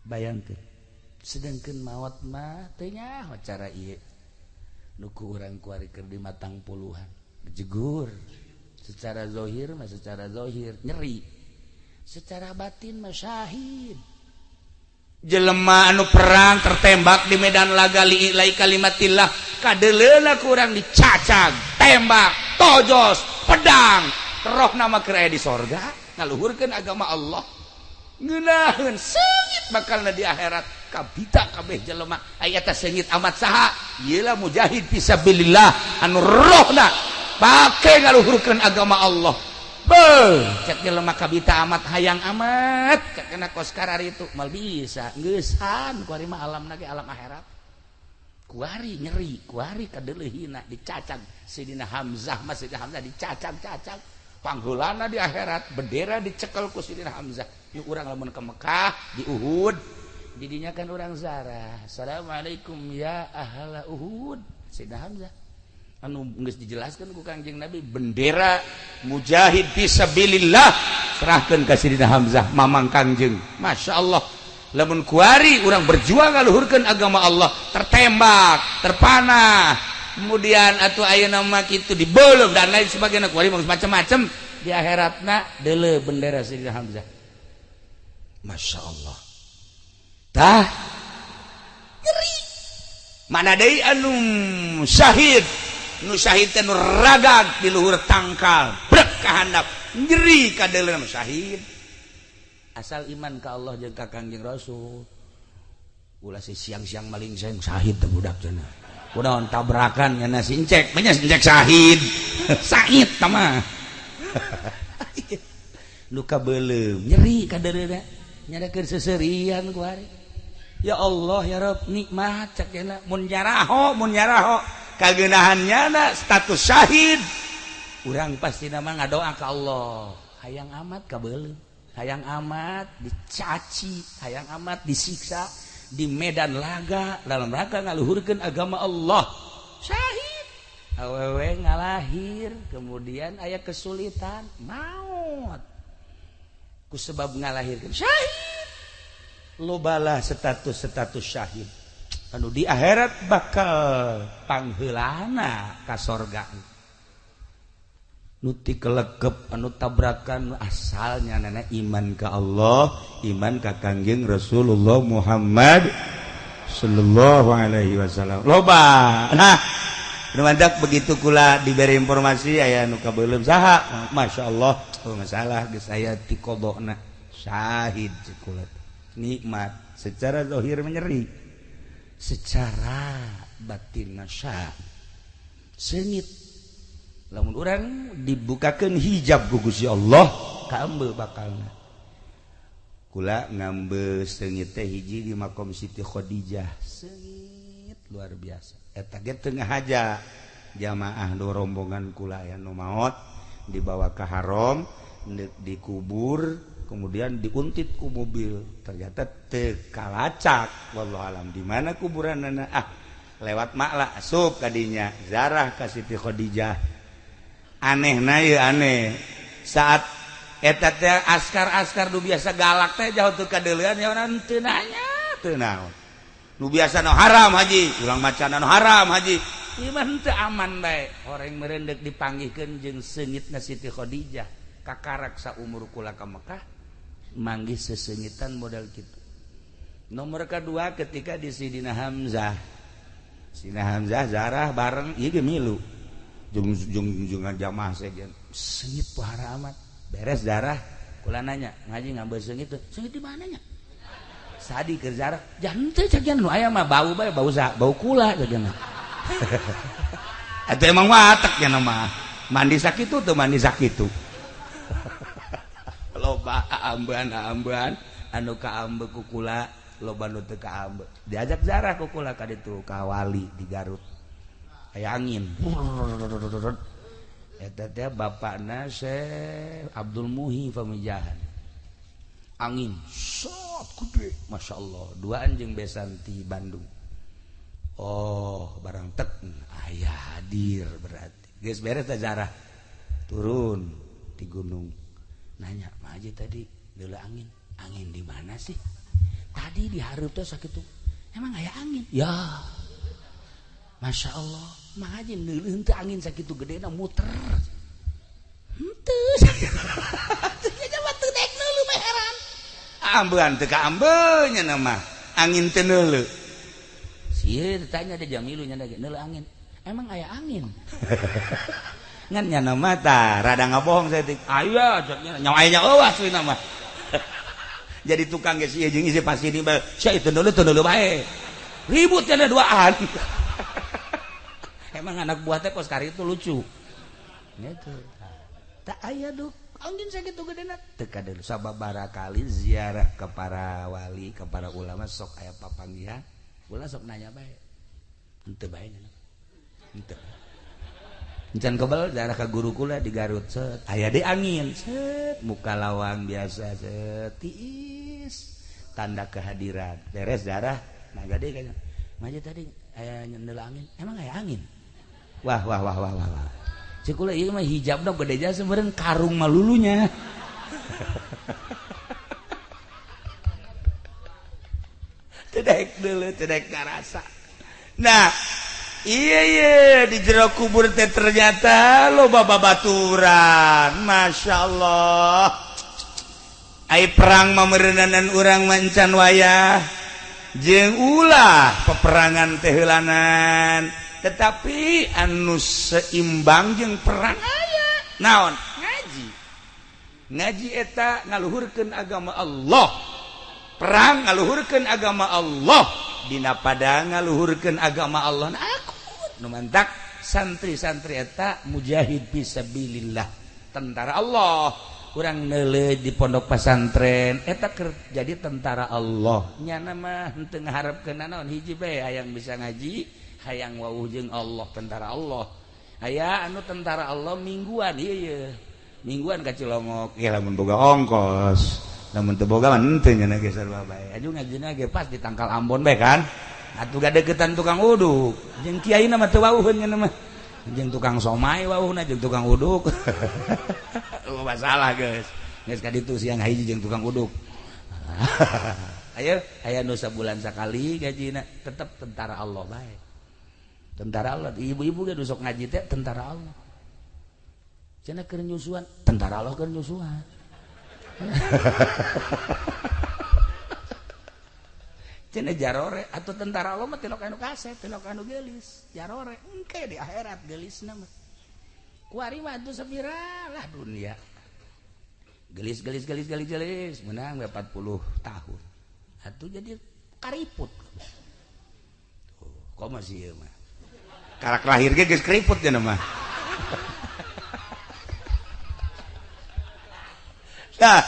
Bayangkeun. Sedangkeun maot mah teu nyaho cara ieu. Nu ku urang kuari keur di matang puluhan. Jegur. Secara zahir mah secara zahir nyeri. Secara batin mah syahid. Jelema anu perang tertembak di medan laga li'ilai kalimatillah kadeleuna kurang dicacag, tembak, tojos, pedang, roh nama keur aya di sorga ngaluhurkeun agama Allah. Ngeunaheun seungit bakalna di akhirat kabita kabeh jelema aya eta seungit amat saha? Ieu lah mujahid fisabilillah anu rohna pake ngaluhurkeun agama Allah. Beuh, cek jelema kabita amat hayang amat cek kena kos karar itu mal bisa geusan kuari mah alamna ge alam akhirat. Kuari nyeri, kuari kadeuleuhina dicacag Sidina Hamzah mah Sidina Hamzah dicacag-cacag pangheulana di akhirat bendera dicekel ku Sidina Hamzah. Yuk urang lamun ke Mekah di Uhud didinya kan urang zarah. Assalamualaikum ya ahla Uhud. Sidina Hamzah anu geus dijelaskan ku Kangjeng Nabi bendera mujahid fisabilillah serahkeun ka Sidina Hamzah mamang Kangjeng. Masya Allah, lamun kuari urang berjuang ngaluhurkeun agama Allah tertembak, terpanah, kemudian atuh ayeuna mah kitu dibeuleum dan lain sebagainya kuari mah macam-macam di akhiratna deuleu bendera Sidina Hamzah. Masya Allah. Tah nyeri. Mana deui anu syahid, nu syahid teh nu ragag di luhur tangkal brek ka handap nyeri kadeuleu syahid. Asal iman ka Allah jeung ka Kangjeng Rasul. Ulah si siang-siang maling seng syahid teh budak cenah. Kunaon tabrakan nya si Encek, banyak si Encek syahid. Sahid tama. Luka belum nyeri kadereuna nyadakeun seserian ku hari. Ya Allah ya Rabb, nikmat cak cenah mun nyaraho kagenahan nyana status syahid. Urang pasti nama ngadoa ka Allah, hayang amat kabeuleum, hayang amat dicaci, hayang amat disiksa di medan laga dalam rangka ngaluhurkeun agama Allah. Syahid awewe ngalahir, kemudian aya kesulitan maut ku sebab ngalahirkeun syahid. Lobalah status-status syahid anu di akhirat bakal pangheulana ka sorga. Nu ti kelekep anu tabrakan asalnya nenek iman ke Allah, iman ka Kangjeng Rasulullah Muhammad sallallahu alaihi wasallam. Loba. Nah, nu mantak begitu kula diberi informasi aya nu kabeuleum saha, Masya Allah, oh masalah geus aya ti qodona syahid cek kula. Nikmat secara zahir menyeri, secara batin syah seungit. Lamun urang dibukakeun hijab ku Gusti Allah kaambe bakalna. Kula ngambe seungit teh hiji di makom Siti Khadijah, seungit luar biasa. Eta ge teu ngahaja jamaah nu rombongan kula aya nu maot dibawa ke haram, dikubur, kemudian diuntit ku mobil, ternyata teu kalacak, wallahu alam di mana kuburanana. Ah, lewat makla asup kadinya zarah ka Siti Khadijah. Aneh na ieu, aneh saat eta teh askar-askar nu biasa galak teh jauh teu kadeulean ya urang teu nanya teu naon. Nu biasa nu haram haji, urang macana nu haram haji. Ieu mah teu aman bae. Horeng meureun deuk dipanggihkeun jeung seungitna Siti Khadijah. Kakarak saumur kula ka Mekah manggih seseungitan modal kitu. Nomor kedua ketika di Sidina Hamzah. Sidina Hamzah zarah bareng ieu ge milu. Jeung jeung jeung jamaah sejen. Seungit pohara amat. Beres darah, kula nanya, ngaji ngambil seungit teu? Seungit di mana nya? Sadi keur zarah, jangan teu cagian nu aya mah bau bae, bau sa, bau kula cagian. Atuh emang watak nya mah. Mandi sakitu teu mandi sakitu. Loba ambean-ambean anu kaambe ku kula, loba nu teu kaambe. Diajak zarah ku kula ka ditu ka wali di Garut. Aya angin. Eta teh bapakna Syekh Abdul Muhi Pamijahan. Angin sot gede, Masya Allah, duaan jeung besan ti Bandung. Oh, barang tek aya hadir berarti. Geus beres teh zarah. Turun di gunung. Nanya, "Ma Haji tadi deuleu angin. Angin di mana sih?" Tadi di hareup teh sakitu. Emang aya angin? Ya. Masya Allah. Ma Haji neuleuh teu angin sakitu gedena muter. Henteu. Teu nya teu daek neuleuh mah heran. Ambean teu kaambe nya mah. Angin teu neuleuh. Sieun ditanya da jamilu nya neuleuh angin. Emang aya angin? Ngan nya mah tah rada ngabohong saeutik. Aya cek nya nyawa aya eueuh asli mah. Jadi tukang geus ieu jeung isi pasti di bae. Sia itu neuleuh bae. Ribut nya duaan. Emang anak buah teh kos kari itu lucu. Gitu. Tak aya duh angin sakitu gedena teu kadeuleu sababaraha kali ziarah ke para wali, ke para ulama sok aya papanggihan. Ulah sok nanya bae. Henteu bae nya. Henteu. Encan kebel ziarah ka guru kula di Garut set aya deui angin set muka lawang biasa set tiis tanda kehadiran. Beres ziarah naga deui kayaknya. Maja tadi aya nyeundeul angin. Emang aya angin? Wah wah wah wah wah wah. Cek kula ieu mah hijabna gede jasa meureun karung malulunya. Teu daek deuleu, teu daek ngarasa. Nah, iya iya di jero kubur teh ternyata loba babaturan. Masya Allah. Ai perang mah meureunanan urang mancan wayah. Jeung ulah peperangan teh heulanan. Tetapi anu seimbang jeung perang aya naon ngaji. Ngaji eta ngaluhurkeun agama Allah, perang ngaluhurkeun agama Allah, dina padang ngaluhurkeun agama Allah. Nah, aku Nu mantak santri-santri eta mujahid fisabilillah, tentara Allah. Urang neuleuh di pondok pesantren eta keur jadi tentara Allah. Nyana mah henteu ngaharepkeun naon, hiji bae hayang bisa ngaji, hayang wawuh jeung Allah, tentara Allah. Aya anu tentara Allah mingguan ieu ye. Mingguan ka Cilongok, ya lamun boga ongkos. Lamun teu boga mah henteu nya ge sarua bae. Aju ngajina ge pas di tangkal Ambon bae kan. Atuh gadeukeutan tukang uduk. Jeung kiai mah teu wawuheun nya mah. Jeung tukang somai wawuhna jeung tukang uduk. Oh, masalah geus. Geus ka ditu siang hiji jeung tukang uduk. Ayo, aya nu sabulan sakali gajina tetep tentara Allah bae. Tentara Allah, ibu-ibu ge nu sok ngaji teh tentara Allah. Cenah keur nyusuan, tentara Allah keur nyusuan. Cenah jarore atuh tentara Allah mah tilok anu kasep, tilok anu geulis, jarore engke di akhirat geulisna mah. Kuari mah atuh sapira lah dunia. Gelis gelis gelis gelis gelis menang 40 tahun. Atuh jadi kariput. Tuh, kok masih ieu mah. Karak lahir ge geus keriput nya mah. Nah,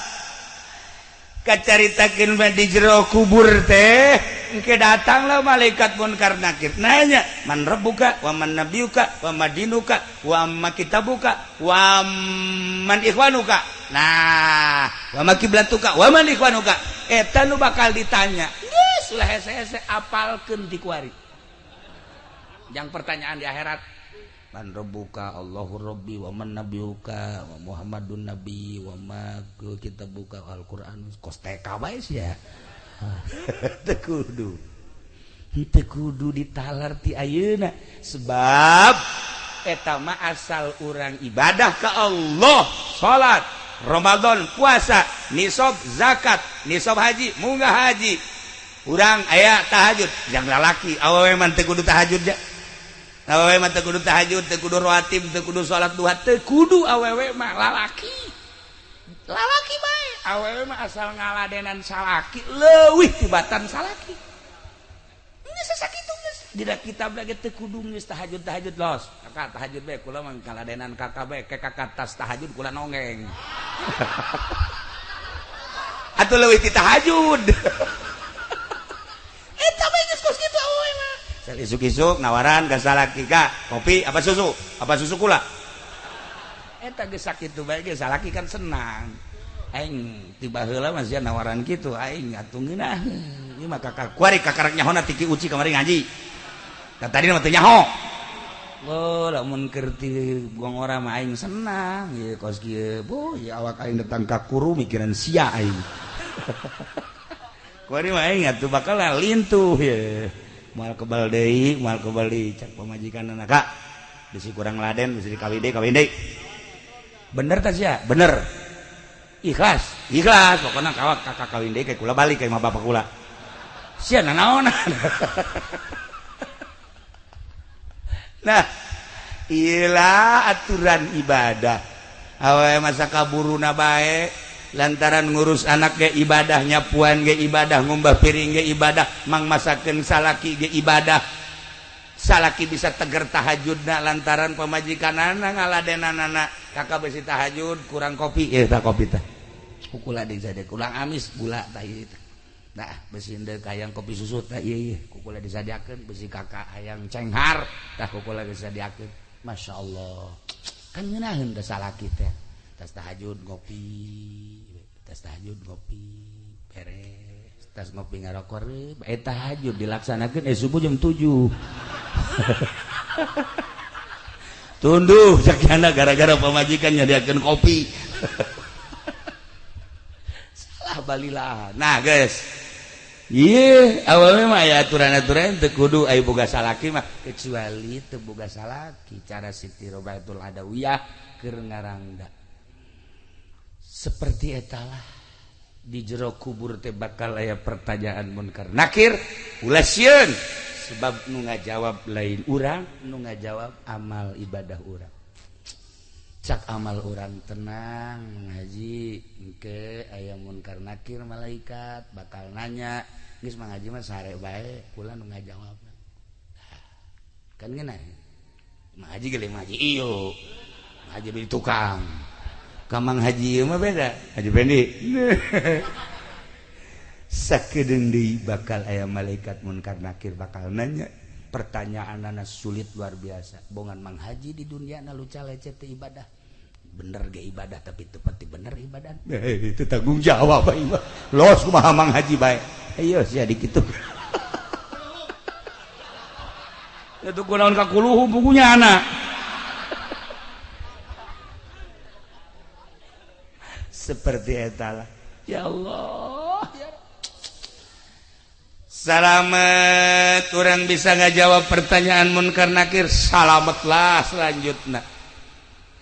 kacaritakeun mah di jero kubur teh engke datanglah malaikat munkar nakir nanya man rabbuka wa man nabiyuka wa madinuka wa ma kitabuka wa man ikhwanuka. Nah, wa ma kiblatuka wa man ikhwanuka. Eta nu bakal ditanya. Geus ulah hese-hese apalkeun ti kuari. Yang pertanyaan di akhirat man rabbuka Allahu rabbi wa man nabiyuka wa Muhammadun nabi wa ma kitabuka Al-Qur'an kos TK bae sia. Teu kudu. Teu kudu ditalar ti ayeuna sebab eta mah asal urang ibadah ka Allah, salat, Ramadan, puasa, nisab zakat, nisab haji, munggah haji. Urang aya tahajud, jang lalaki awewe mah teu kudu tahajud ja. Awewe mah teu kudu tahajud, teu kudu rawatib, teu kudu salat duha, teu kudu awewe mah lalaki. Lalaki bae, awewe mah asal ngaladenan salaki leuwih tibatan salaki. Geus sakitu geus. Dina kitab lagi teu kudu geus tahajud-tahajud los. Kakak tahajud bae kula mah ngaladenan kakak bae, ke kakak tas tahajud kula nongeng. Atuh leuwih ti tahajud. Eta bae geus kos kitu awewe mah. Isuk-isuk nawaran ka salaki ka kopi apa susu kula. Eta geus sakitu bae ge salaki kan senang. Aing tiba heula mah sia nawaran kitu aing atuh ngeunah. Ieu mah kakak kuari kakarak nyahona ti Ki Uci kamari ngaji. Da tadi mah teu nyaho. Oh, lamun keur ti gong ora mah aing senang ieu kos kieu. Boh, ieu awak aing datang ka kuru mikiran sia aing. Kuari mah aing atuh bakal lintuh ye. Moal kebal deui, moal kebal deui cak pamajikanna Kak. Bisi kurang laden, bisi kawin deui, kawin deui. Bener tah sia? Bener. Ikhlas, ikhlas pokona kawak kakak kawin deui kayak kula balik ka imah bapak kula. Sia nanaonan. Nah, ilah aturan ibadah. Awewe masa kaburuna bae lantaran ngurus anak ge ibadah, nyapuan ge ibadah, ngumbah piring ge ibadah, mang masakeun salaki ge ibadah. Salaki bisa teger tahajudna lantaran pamajikanana ngaladenanana. Kakak besi tahajud kurang kopi, ya tah kopi tah. Kukula deui sade, kurang amis gula tah ieu tah. Nah, besi deuk hayang kopi susu tah ieu ieu, kukula disadiakeun, besi kakak hayang cenghar tah kukula disadiakeun. Masya Allah. Kan ngeunaheun teh salaki teh. Tas tahajud ngopi, tas tahajud ngopi, beres. Tas ngopi ngarokok, tahajud dilaksanakeun subuh jam 7. Tunduh cakana gara-gara pamajikan nyadiakeun kopi. Salah balilah. Nah, guys. Ieu awalnya mah aya aturan-aturan teu kudu aya boga salaki mah kecuali teu boga salaki cara Siti Robiatul Adawiyah keur ngarangda. Seperti etalah di jero kubur teh bakal aya pertanyaan munkar nakir ulah sieun sebab nu ngajawab lain urang, nu ngajawab amal ibadah urang. Cak amal urang tenang ngaji engke aya munkar nakir malaikat bakal nanya geus mah ngaji mah sare bae kula nu ngajawab. Kan ngeunah. Mang Haji ge Mang Haji iyo. Mang Haji beli tukang. Ka Mang Haji ieu mah beda. Haji Pendi. Sakedeung deui bakal aya malaikat munkar nakir bakal nanya pertanyaanana sulit luar biasa. Bongan Mang Haji di dunia na luca lecet teu ibadah. Bener ge ibadah tapi teu pati bener ibadah. Itu tanggung jawab ieu mah. Los kumaha Mang Haji bae. Ayo sia dikitu. Itu kunaon ka kuluhu bukunya anak. Seperti eta lah. Ya Allah, ya. Salamet orang bisa ngajawab pertanyaan munkar nakir, salametlah selanjutnya.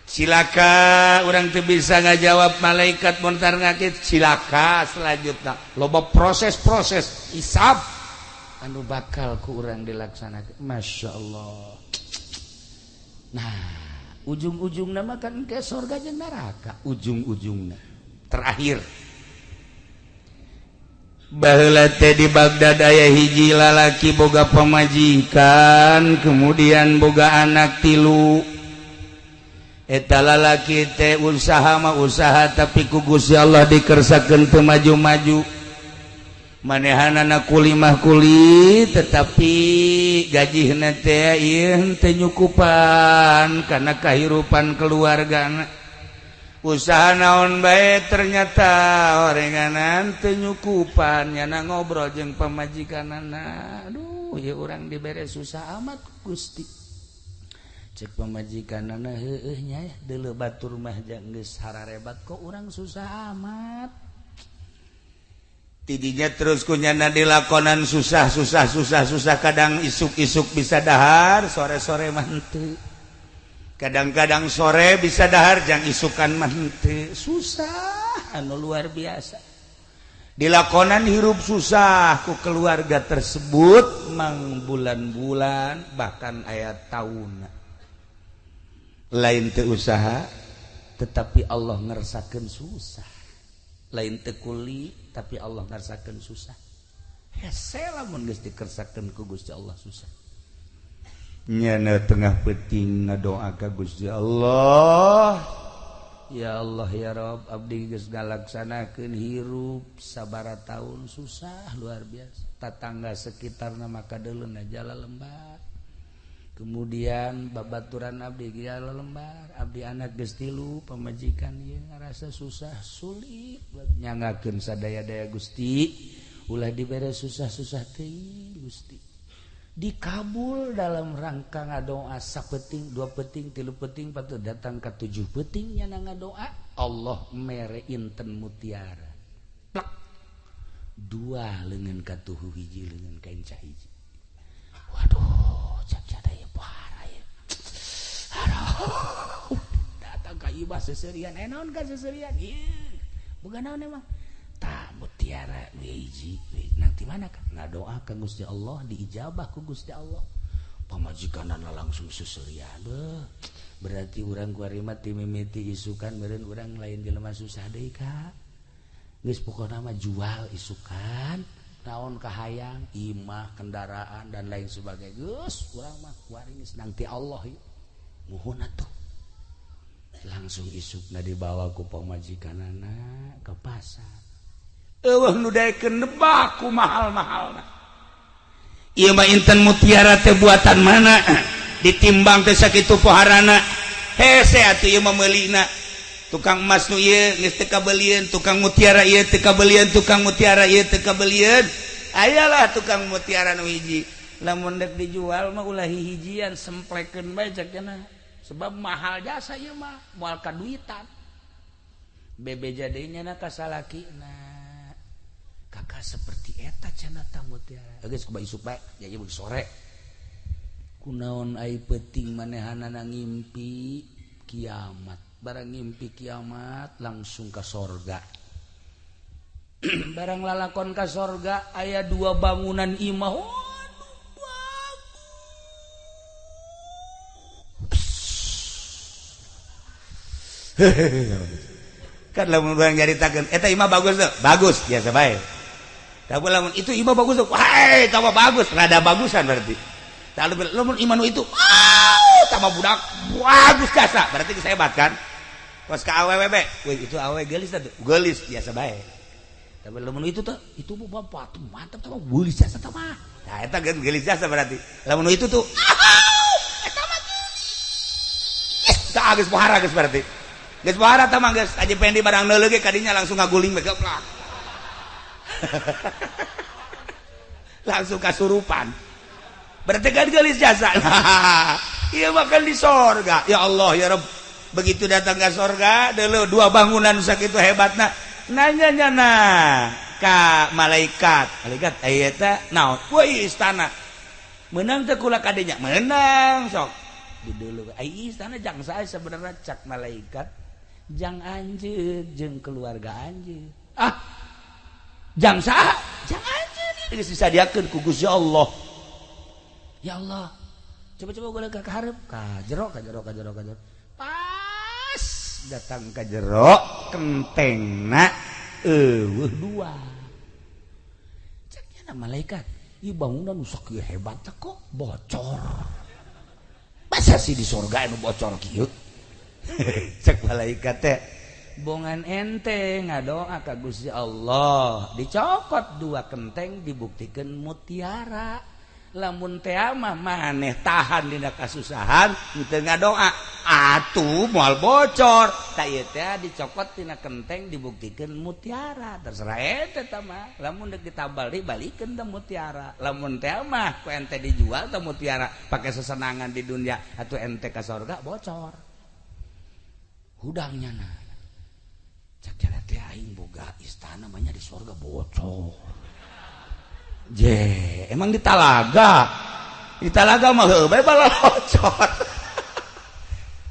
Cilaka orang tuh bisa ngajawab malaikat munkar nakir, cilaka selanjutnya. Loba proses-proses hisab anu bakal ku urang dilaksanakan. Masya Allah. Nah, ujung-ujungna mah kan ke surga jeung neraka, ujung-ujungna terakhir. Baheula teh di Baghdad aya hiji lalaki boga pamajikan, kemudian boga anak tilu. Eta lalaki teh usaha mah usaha tapi ku Gusti Allah dikersakeun teu maju-maju. Manehanana kulimah kuli tetapi gajihna teh ieu teu nyukupan kana kahirupan keluargana. Usaha naon bae ternyata orenganan teu nyukupan, nyana ngobrol jeung pamajikanana. Aduh, ieu urang dibere susah amat Gusti. Cek pamajikanana heueuh nya deuleu batur mah geus hararebat kok urang susah amat. Tidinya terus kunyana dilakonan susah susah susah susah, kadang isuk-isuk bisa dahar, sore-sore mah henteu. Kadang-kadang sore bisa dahar jang isukan mah henteu. Susah anu luar biasa. Dilakonan hirup susah ku keluarga tersebut mang bulan-bulan bahkan aya taun. Lain teu usaha tetapi Allah ngersakeun susah. Lain teu kuli tapi Allah ngersakeun susah. Hese lamun geus dikersakeun ku Gusti Allah susah. Nyana tengah peting ngadoa ka Gusti Allah. Ya Allah ya Rob, abdi geus ngalaksanakeun hirup sabara tahun susah luar biasa. Tatangga sekitarna maka deuleuna jala lembar. Kemudian babaturan abdi jala lembar, abdi anak geus tilu, pamajikan ieu ngarasa susah sulit nyangakeun sadaya-daya Gusti. Ulah dibere susah-susah teuing Gusti. Dikabul dalam rangka ngadoa sapeting, dua peting, tilu peting, patut datang ke tujuh petingnya ngadoa Allah mere inten mutiara. Plak. Dua lengan katuhu hiji lengan kain hiji. Waduh, cak cada ya parah ya. Aduh, datang ka ibah seserian, naon ka seserian? Ieu, boga naon emang? Tah mutiara hiji nanti mana kan ngadoa ka Gusti Allah diijabah ku Gusti Allah. Pamajikanana langsung seserian. Beuh, berarti urang kuari mah ti mimiti isukan meureun urang lain jelema susah deui ka. Geus pokona mah jual isukan, naon kahayang, imah, kendaraan dan lain sebagainya. Geus urang mah kuari geus nang ti Allah ieu. Muhun atuh. Langsung isukna dibawa ku pamajikanana ke pasar. Eueuh nu daekeun nebak ku mahal-mahalna. Ieu mah inten mutiara teh buatan mana? Ditimbang teh sakitu poharana. Hese atuh ieu mah meulina. Tukang emas nu ieu geus teu kabelieun, tukang mutiara ieu teu kabelieun, tukang mutiara ieu teu kabelieun. Ayalah tukang mutiara nu hiji. Lamun dek dijual mah ulah hihijian semplekeun bae cek cenah. Sebab mahal jasa ieu mah, moal kaduitan. Bebeja deui nya ka salakina. Kakak seperti eta cenah ta mutiara. Geus kumaha isuk bae, ya ieu sore. Kunaon ai peuting manehanana ngimpi kiamat. Barang ngimpi kiamat langsung ka sorga. Barang lalakon ka sorga aya dua bangunan imah. Waduh, bagus. Kan lamun urang nyaritakeun eta imah bagus tuh, bagus biasa bae. Tapi lamun itu imah bagus tuh, wah eta mah bagus, rada bagusan berarti. Lamun imah nu itu, wow, Tama budak bagus jasa, berarti geus hebat kan? Kos ka awewe be, wih itu awewe geulis tuh, geulis biasa bae. Tapi lamun itu tuh, itu bu bapak tuh mantap tama geulis jasa tama. Nah, eta geulis jasa berarti. Lamun itu tuh, eta mah geulis. Tah geus pohara geus berarti. Geus pohara tama geus, Haji Pendi barang neuleuh ge kadinya langsung ngaguling we geplak. Langsung kasurupan. Berarti kan geulis jasa. Iya makan di sorga. Ya Allah ya Rabb. Begitu datang ke sorga, dulu dua bangunan sakitu hebatna. Nanya nyana ka malaikat. Malaikat aya eta naon? Wah istana. Menang teh kula kadenya? Menang sok. Di dulu ai istana jang sae sebenarnya cak malaikat jang anjeun jeung keluarga anjeun. Ah. Jang saha? Jang anjeun. Geus disadiakeun ku Gusti Allah. Ya Allah. Coba-coba gue ke hareup, ka jero, ka jero, ka jero, ka jero. Pas datang ke jero, kentengna eueuh dua. Ceknya malaikat, ieu bangunan nu sakieu hebat kok bocor. Masa sih di sorga anu bocor kieu? Cek malaikat teh, bongan ente ngadoa ka Gusti Allah, dicokot dua kenteng dibuktikan mutiara. Lamun teh mah maneh tahan dina kasusahan teu ngadoa atuh moal bocor. Ta ieu teh dicokot tina kenteng dibuktikan mutiara, terserah ente tah mah. Lamun deuk ditabal dibalikeun teh mutiara. Lamun teh mah ku ente dijual teh mutiara pake sesenangan di dunia atuh ente ka sorga bocor. Hudangnya na cak jana teh aing boga istana mah di sorga bocor. Je, emang di talaga. Di talaga mah heuh bae balocor.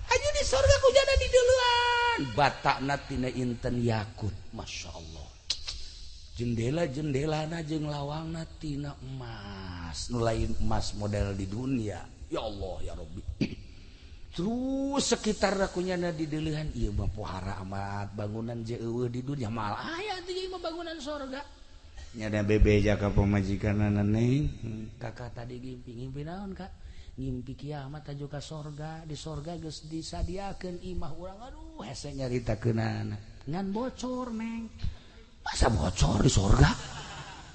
Aju di sorga ku jana di duluan. Batakna tina inten yakut, Masya Allah. Jendela-jendelana jeung lawangna tina emas. Nu lain emas model di dunia. Ya Allah ya Rabbi. Terus sekitar kunyana di deulehan ieu mah pohara amat bangunan je eueuh di dunia malah aya teh mah bangunan sorga. Nyada bebeja ka pamajikanana, neng kakak tadi ngimpi. Ngimpi naon kak? Ngimpi kiamat aju ka sorga, di sorga geus disadiakeun imah urang. Aduh hese nyaritakeunana ngan bocor neng. Masa bocor di sorga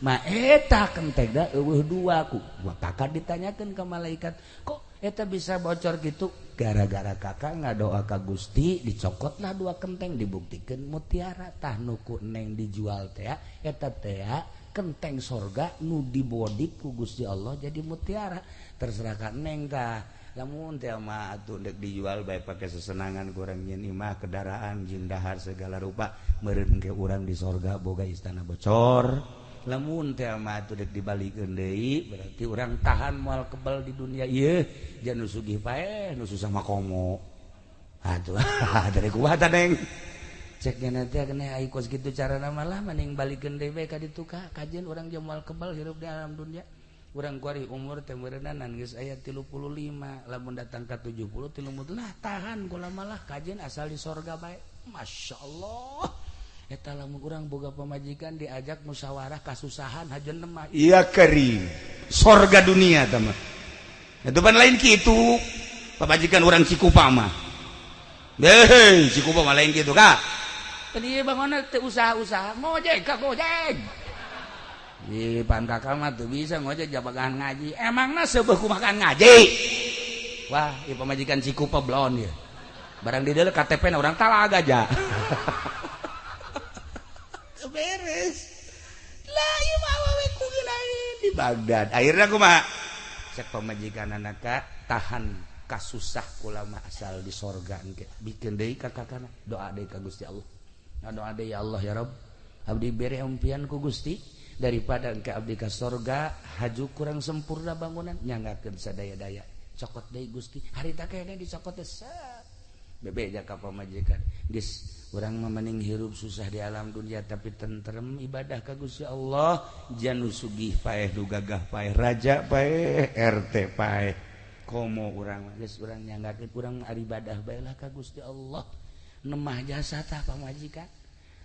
ma eta kentengna eueuh dua ku kakak. Ditanyakeun ke malaikat, kok eta bisa bocor gitu? Gara-gara kakak ngadoa ka Gusti, dicokotlah dua kenteng dibuktikan mutiara. Tah nuku neng dijual teh eta teh kenteng sorga nu dibodik ku Gusti Allah jadi mutiara. Terserah ka neng tah, lamun teh mah atuh deuk dijual bae pake sesenangan kurang nyeun imah, kendaraan jeung dahar segala rupa, meureun ke urang di sorga boga istana bocor. Lamun teh mah atuh deuk dibalikeun deui, berarti urang tahan moal kebal di dunia ieu, jangan nu sugih paeh nu susah mah komo atuh. Dari kumaha tah neng? Cek nanti kena ai kos kitu carana malah mending balikeun deui bae ka ditu ka kajeun urang jeung moal kebal hirup di alam dunia. Urang kuari umur teh meureunnan geus aya 35, lamun datang ka 70 tilu lah tahan kula malah kajeun asal di sorga bae. Masya Allah. Eta lamun urang boga pamajikan diajak musyawarah kasusahan hajeun mah iya kering sorga dunia tah mah. Itu pan lain kitu pamajikan urang Cikupa mah. Hei, Cikupa mah lain kitu kak. Tadi bangun teu usaha-usaha ngojek ka gojek. Di pan kakak mah tuh bisa ngojek jabagan ngaji. Emangna seubeuh kumakan ngaji? Wah, ieu pamajikan Cikupa blon ya. Barang di dieu KTP na urang Talaga aja. Beres lah ieu mah awewe ku lain di Baghdad. Akhirnya kumaha? Cek pamajikan anak tahan kasusah kula mah asal di sorga engke. Bikin deui ka kakana, doa deui ka Gusti Allah. Doa deui, ya Allah ya Rabb, abdi bere impian ku Gusti, daripada engke abdi ka sorga haju kurang sempurna bangunan, nyanggakeun sadaya-daya. Cokot deui Gusti, harita kene dicokot teh bebeja ka pamajikan, geus urang mah mending hirup susah di alam dunia tapi tentrem ibadah ka Gusti Allah. Janu sugih paeh, nu gagah paeh, raja paeh, RT paeh, komo urang geus urang nyanggakeun urang ibadah bae lah ka Gusti Allah. Nemah jasa tah pamajikan,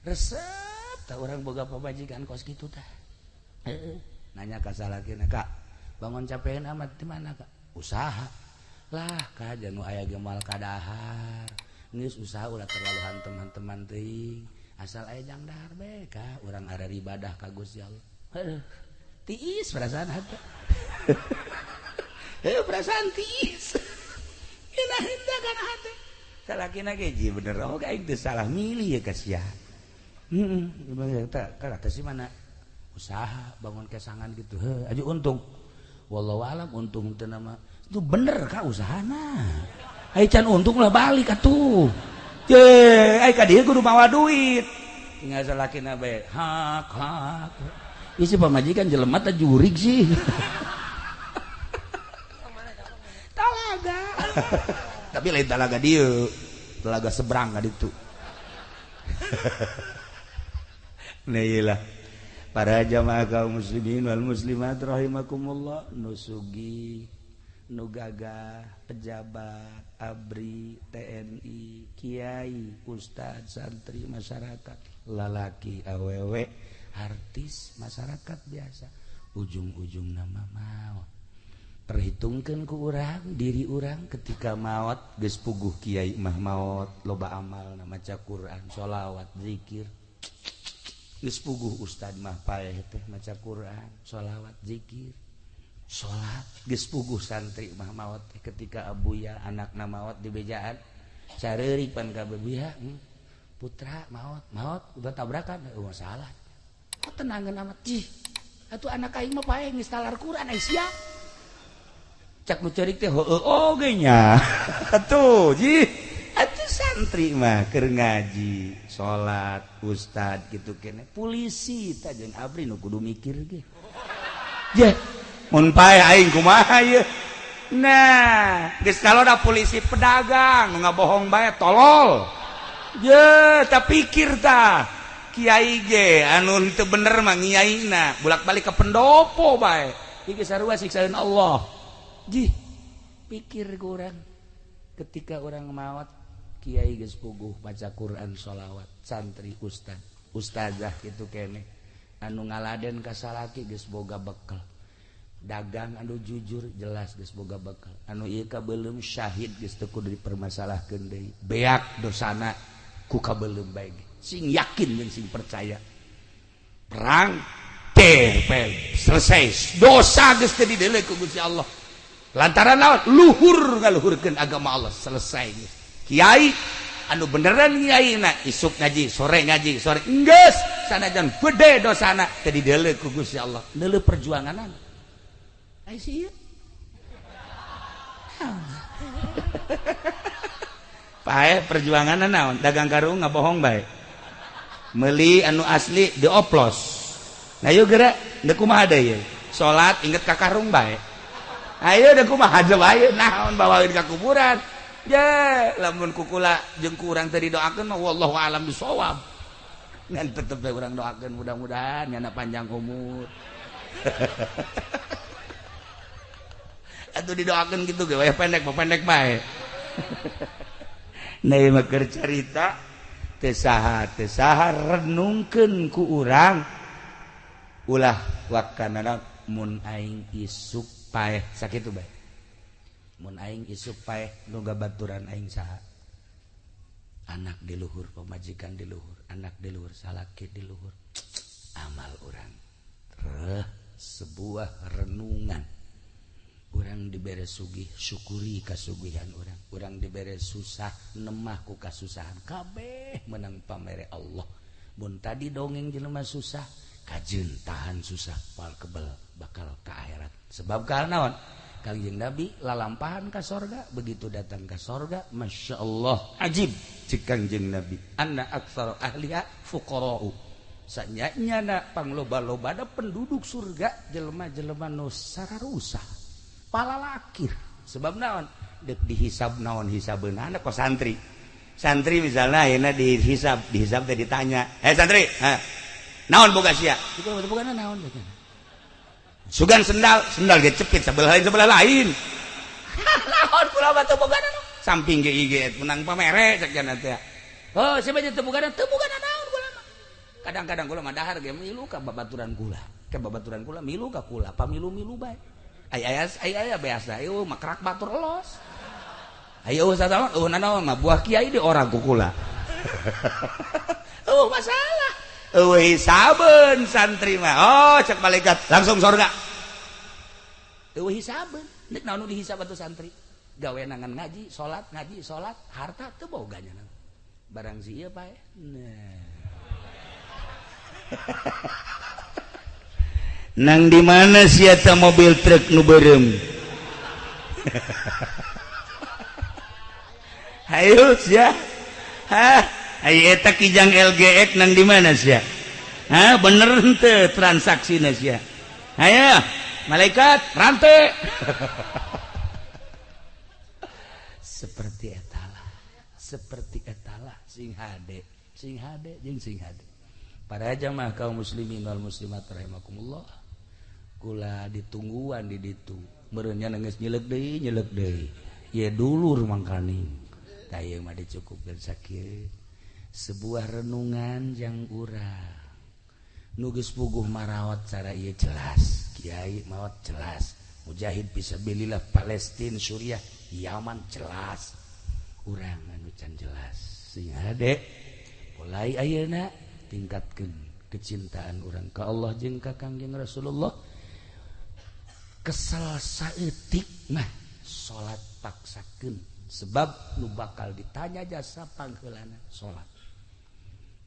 resep tah urang boga pamajikan kos kitu tah. Heeh, nanya ka salakina, kak bangun capean amat di mana kak? Usaha. Lah kaja nu aya ge moal kadahar. Geus usaha ulah terlalu hantem-hanteman teuing. Asal aya jang dahar bae ka urang arari ibadah ka Gusti Allah. Heuh. Tiis perasaan hate. Heuh perasaan tiis. Ina henteu kana hate. Salakina ge ji bener oge aing teu salah milih ya ka sia. Heeh, tah kata si mana usaha bangun kesangan gitu. Heuh, aju untung. Wallahu alam untung teu nama. Itu bener ka usahana. Ai can untung lah balik atuh. Ye, ai ka dieu kudu mawa duit. Tinggal salakina bae. Hak hak. Ieu si pamajikan jelema teh jurig sih. Talaga. Tapi lain talaga dieu. Talaga seberang ka ditu. Nah iyalah. Para jamaah kaum muslimin wal muslimat rahimakumullah, nu sugih, nu gagah, pejabat, ABRI, TNI, kiai, ustad, santri, masyarakat, lalaki, awewe, artis, masyarakat biasa, ujung-ujung nama maot. Perhitungkeun ku urang diri urang ketika maot geus puguh kiai mah maot, loba amalna maca Quran, sholawat, zikir. Geus puguh ustad mah paeh teh maca Quran, sholawat, zikir. Salat geus puguh santri mah maot teh ketika abuya anakna maot di bejaan careurik pan ka abuya, putra maot, maot udah tabrakan, eueuh masalah. Kok tenangan amat cih. Atuh anak aing mah paeh geus talar Quran ai sia. Cak nu ceurik teh heueuh oge nya. Atuh jih. Atuh santri mah keur ngaji, salat, ustad gitu kene. Polisi tah jeung ABRI nu kudu mikir ge. Yeh, mun paeh aing kumaha ieu? Nah, geus kaloda polisi pedagang nu ngabohong bae tolol. Ye, tak pikir tah. Kiai ge anu teu bener mah ngiaina, bolak-balik ka pendopo bae. Ieu sarua siksaeun Allah. Jih, pikir ku urang ketika urang maot kiai geus puguh maca Quran, sholawat, santri, ustad, ustazah kitu keneh. Anu ngaladen ka salaki geus boga bekel. Dagang anu jujur jelas geus boga bekal, anu ieu kabeuleum syahid geus teu kudu dipermasalahkeun deui, beak dosana ku kabeuleum bae ge. Sing yakin jeung sing percaya perang teh selesai dosa geus teu dideuleu ku Gusti Allah lantaran naon luhur ngaluhurkeun agama Allah selesai geus. Kiai anu beneran kiaina isuk ngaji sore geus sanajan gede dosana teu dideuleu ku Gusti Allah, deuleu perjuanganana. Pae perjuangan naon dagang karung ngabohong bae. Meuli anu asli dioplos. Nah yuk gerak deuk kumaha deui ye? Salat inget ka karung bae. Ayo deuk kumaha bae naon bawaeun ka kuburan. Ye lamun kukula jeung ku urang teu didoakeun mah wallahu alam bisawab. Ngan tetep bae urang doakeun mudah-mudahan nyana panjang umur. Atuh didoakeun gitu ge wayah pendek mah pendek bae. Nah ieu mah keur carita teu saha renungkeun ku urang ulah wakana mun aing isuk paeh sakitu bae. Mun aing isuk paeh nu gabaturan aing saha? Anak di luhur, pamajikan di luhur, anak di luhur, salaki di luhur. Amal urang. Reuh sebuah renungan. Urang dibere sugih syukuri kasugihan urang, urang dibere susah nemah ku kasusahan kabeh menang pamere Allah. Mun tadi dongeng jelema susah kajeun tahan susah pal kebel bakal ka akhirat. Sebab karena naon? Kangjeng Nabi lalampahan ka sorga, begitu datang ka sorga Masya Allah ajib cek Kangjeng Nabi, anna aktsara ahliha fuqara'u. Sanyanya pangloba-loba da penduduk surga jelema-jelema nu sararusah palalakir. Sebab naon? Dek dihisab naon hisabeunana kok santri. Santri misalnya ayeuna dihisab, dihisab teh ditanya, "Eh santri, ha, naon boga sia?" Itu boga naon? Sugan sendal, sendal ge cepit sebelah lain sebelah lain. Naon kula mah teu boga naon? Samping ge ieu menang pamere cek jana teh. Oh, siapa teu boga naon kula mah. Kadang-kadang kula mah dahar ge milu ka babaturan kula. Ka babaturan kula milu ka kula, pamilu-milu bae. Ay ay ay ay biasa ieu mah kerak batur los. Ayo eueuh eueuh nanaon mah buah kiai di orang kukula. Eueuh masalah. Eueuh hisabeun santri mah. Oh, cek malaikat langsung surga. Eueuh hisabeun. Nek naon nu dihisab atuh santri? Gawe nangan ngaji, salat, harta teu boga nya. Barang si ieu pae. Nah. Nang di mana sia ta mobil truk nu beureum? Hayu sia. Hah, ayo eta kijang LGX nang di mana sia? Hah, bener henteu transaksina sia? Hayu, malaikat rantai. Seperti etalah, seperti etalah sing hade jeung sing hade. Para jamaah kaum muslimin wal muslimat rahimakumullah. Kula ditungguan di ditu. Meureun nya geus nyelek deui. Ye dulur mangkaning. Tah ieu mah dicukupkeun sakieu. Sebuah renungan yang urang nu geus puguh marawat cara ieu jelas. Kiai maot jelas. Mujahid fisabilillah Palestina, Suriah, Yaman jelas. Urang anu can jelas. Sing hade mulai ayeuna tingkatkeun kecintaan urang ka Allah jeung ka Kangjeng Rasulullah. Kesel saeutik mah salat paksakeun sebab nu bakal ditanya jasa pangheulana salat.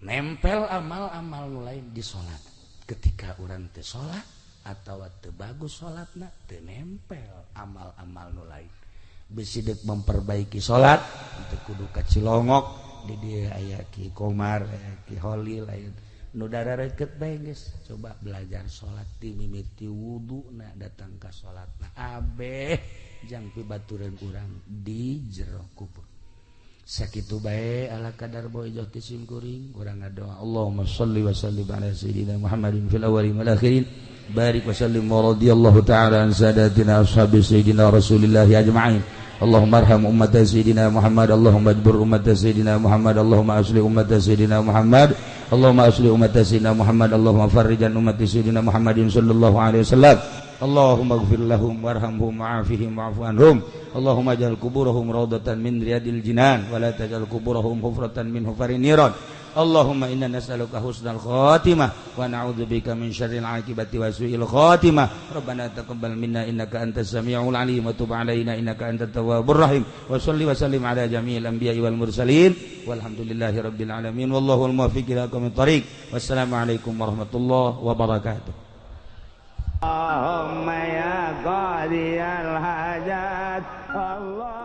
Nempel amal-amal nu lain di salat. Ketika urang teu salat atawa teu bagus salatna teu nempel amal-amal nu lain. Bisi deuk memperbaiki salat teu kudu ka Cilongok di dieu aya Ki Komar, aya Ki Holil, aya nu darareukeut bae geus. Coba belajar salat ti mimiti wuduna datang ka salatna abeh jang pibatureun urang di jero kubur. Sakitu bae ala kadar boy joh ti sim kuring urang ngadoa Allahumma shalli wa sallim ala sayyidina Muhammadin fil awwalin wal akhirin barik wa sallim wa radhiyallahu ta'ala an sadatina ashabi sayyidina Rasulillah ajma'in. Allahumma arham ummata sayyidina Muhammad, Allahumma ajbur ummata sayyidina Muhammad, Allahumma asli ummata sayyidina Muhammad, Allahumma asli ummata sayyidina Muhammad, Allahumma farrijan ummati sayyidina Muhammadin sallallahu alaihi wasallam. Allahumma ighfir lahum warhamhum wa'afihim wa'fu anhum. Allahumma ij'al kuburahum raudatan min riyadil jinan wa la taj'al kuburahum hufratan min hufarin niran. Allahumma inna nas'aluka husnal khatimah wa na'udzubika min syarril 'aqibati wa su'il khatimah. Rabbana taqabbal minna innaka antas samiul 'alim wa tub 'alaina innaka antat tawwabur rahim. Wa shalli wa sallim 'ala jami'il anbiya'i wal mursalin. Walhamdulillahi rabbil alamin. Wallahul muwaffiq ila aqwamit thariq. Wassalamu alaikum warahmatullahi wabarakatuh. Allahumma ya qadiyal hajat. Allah.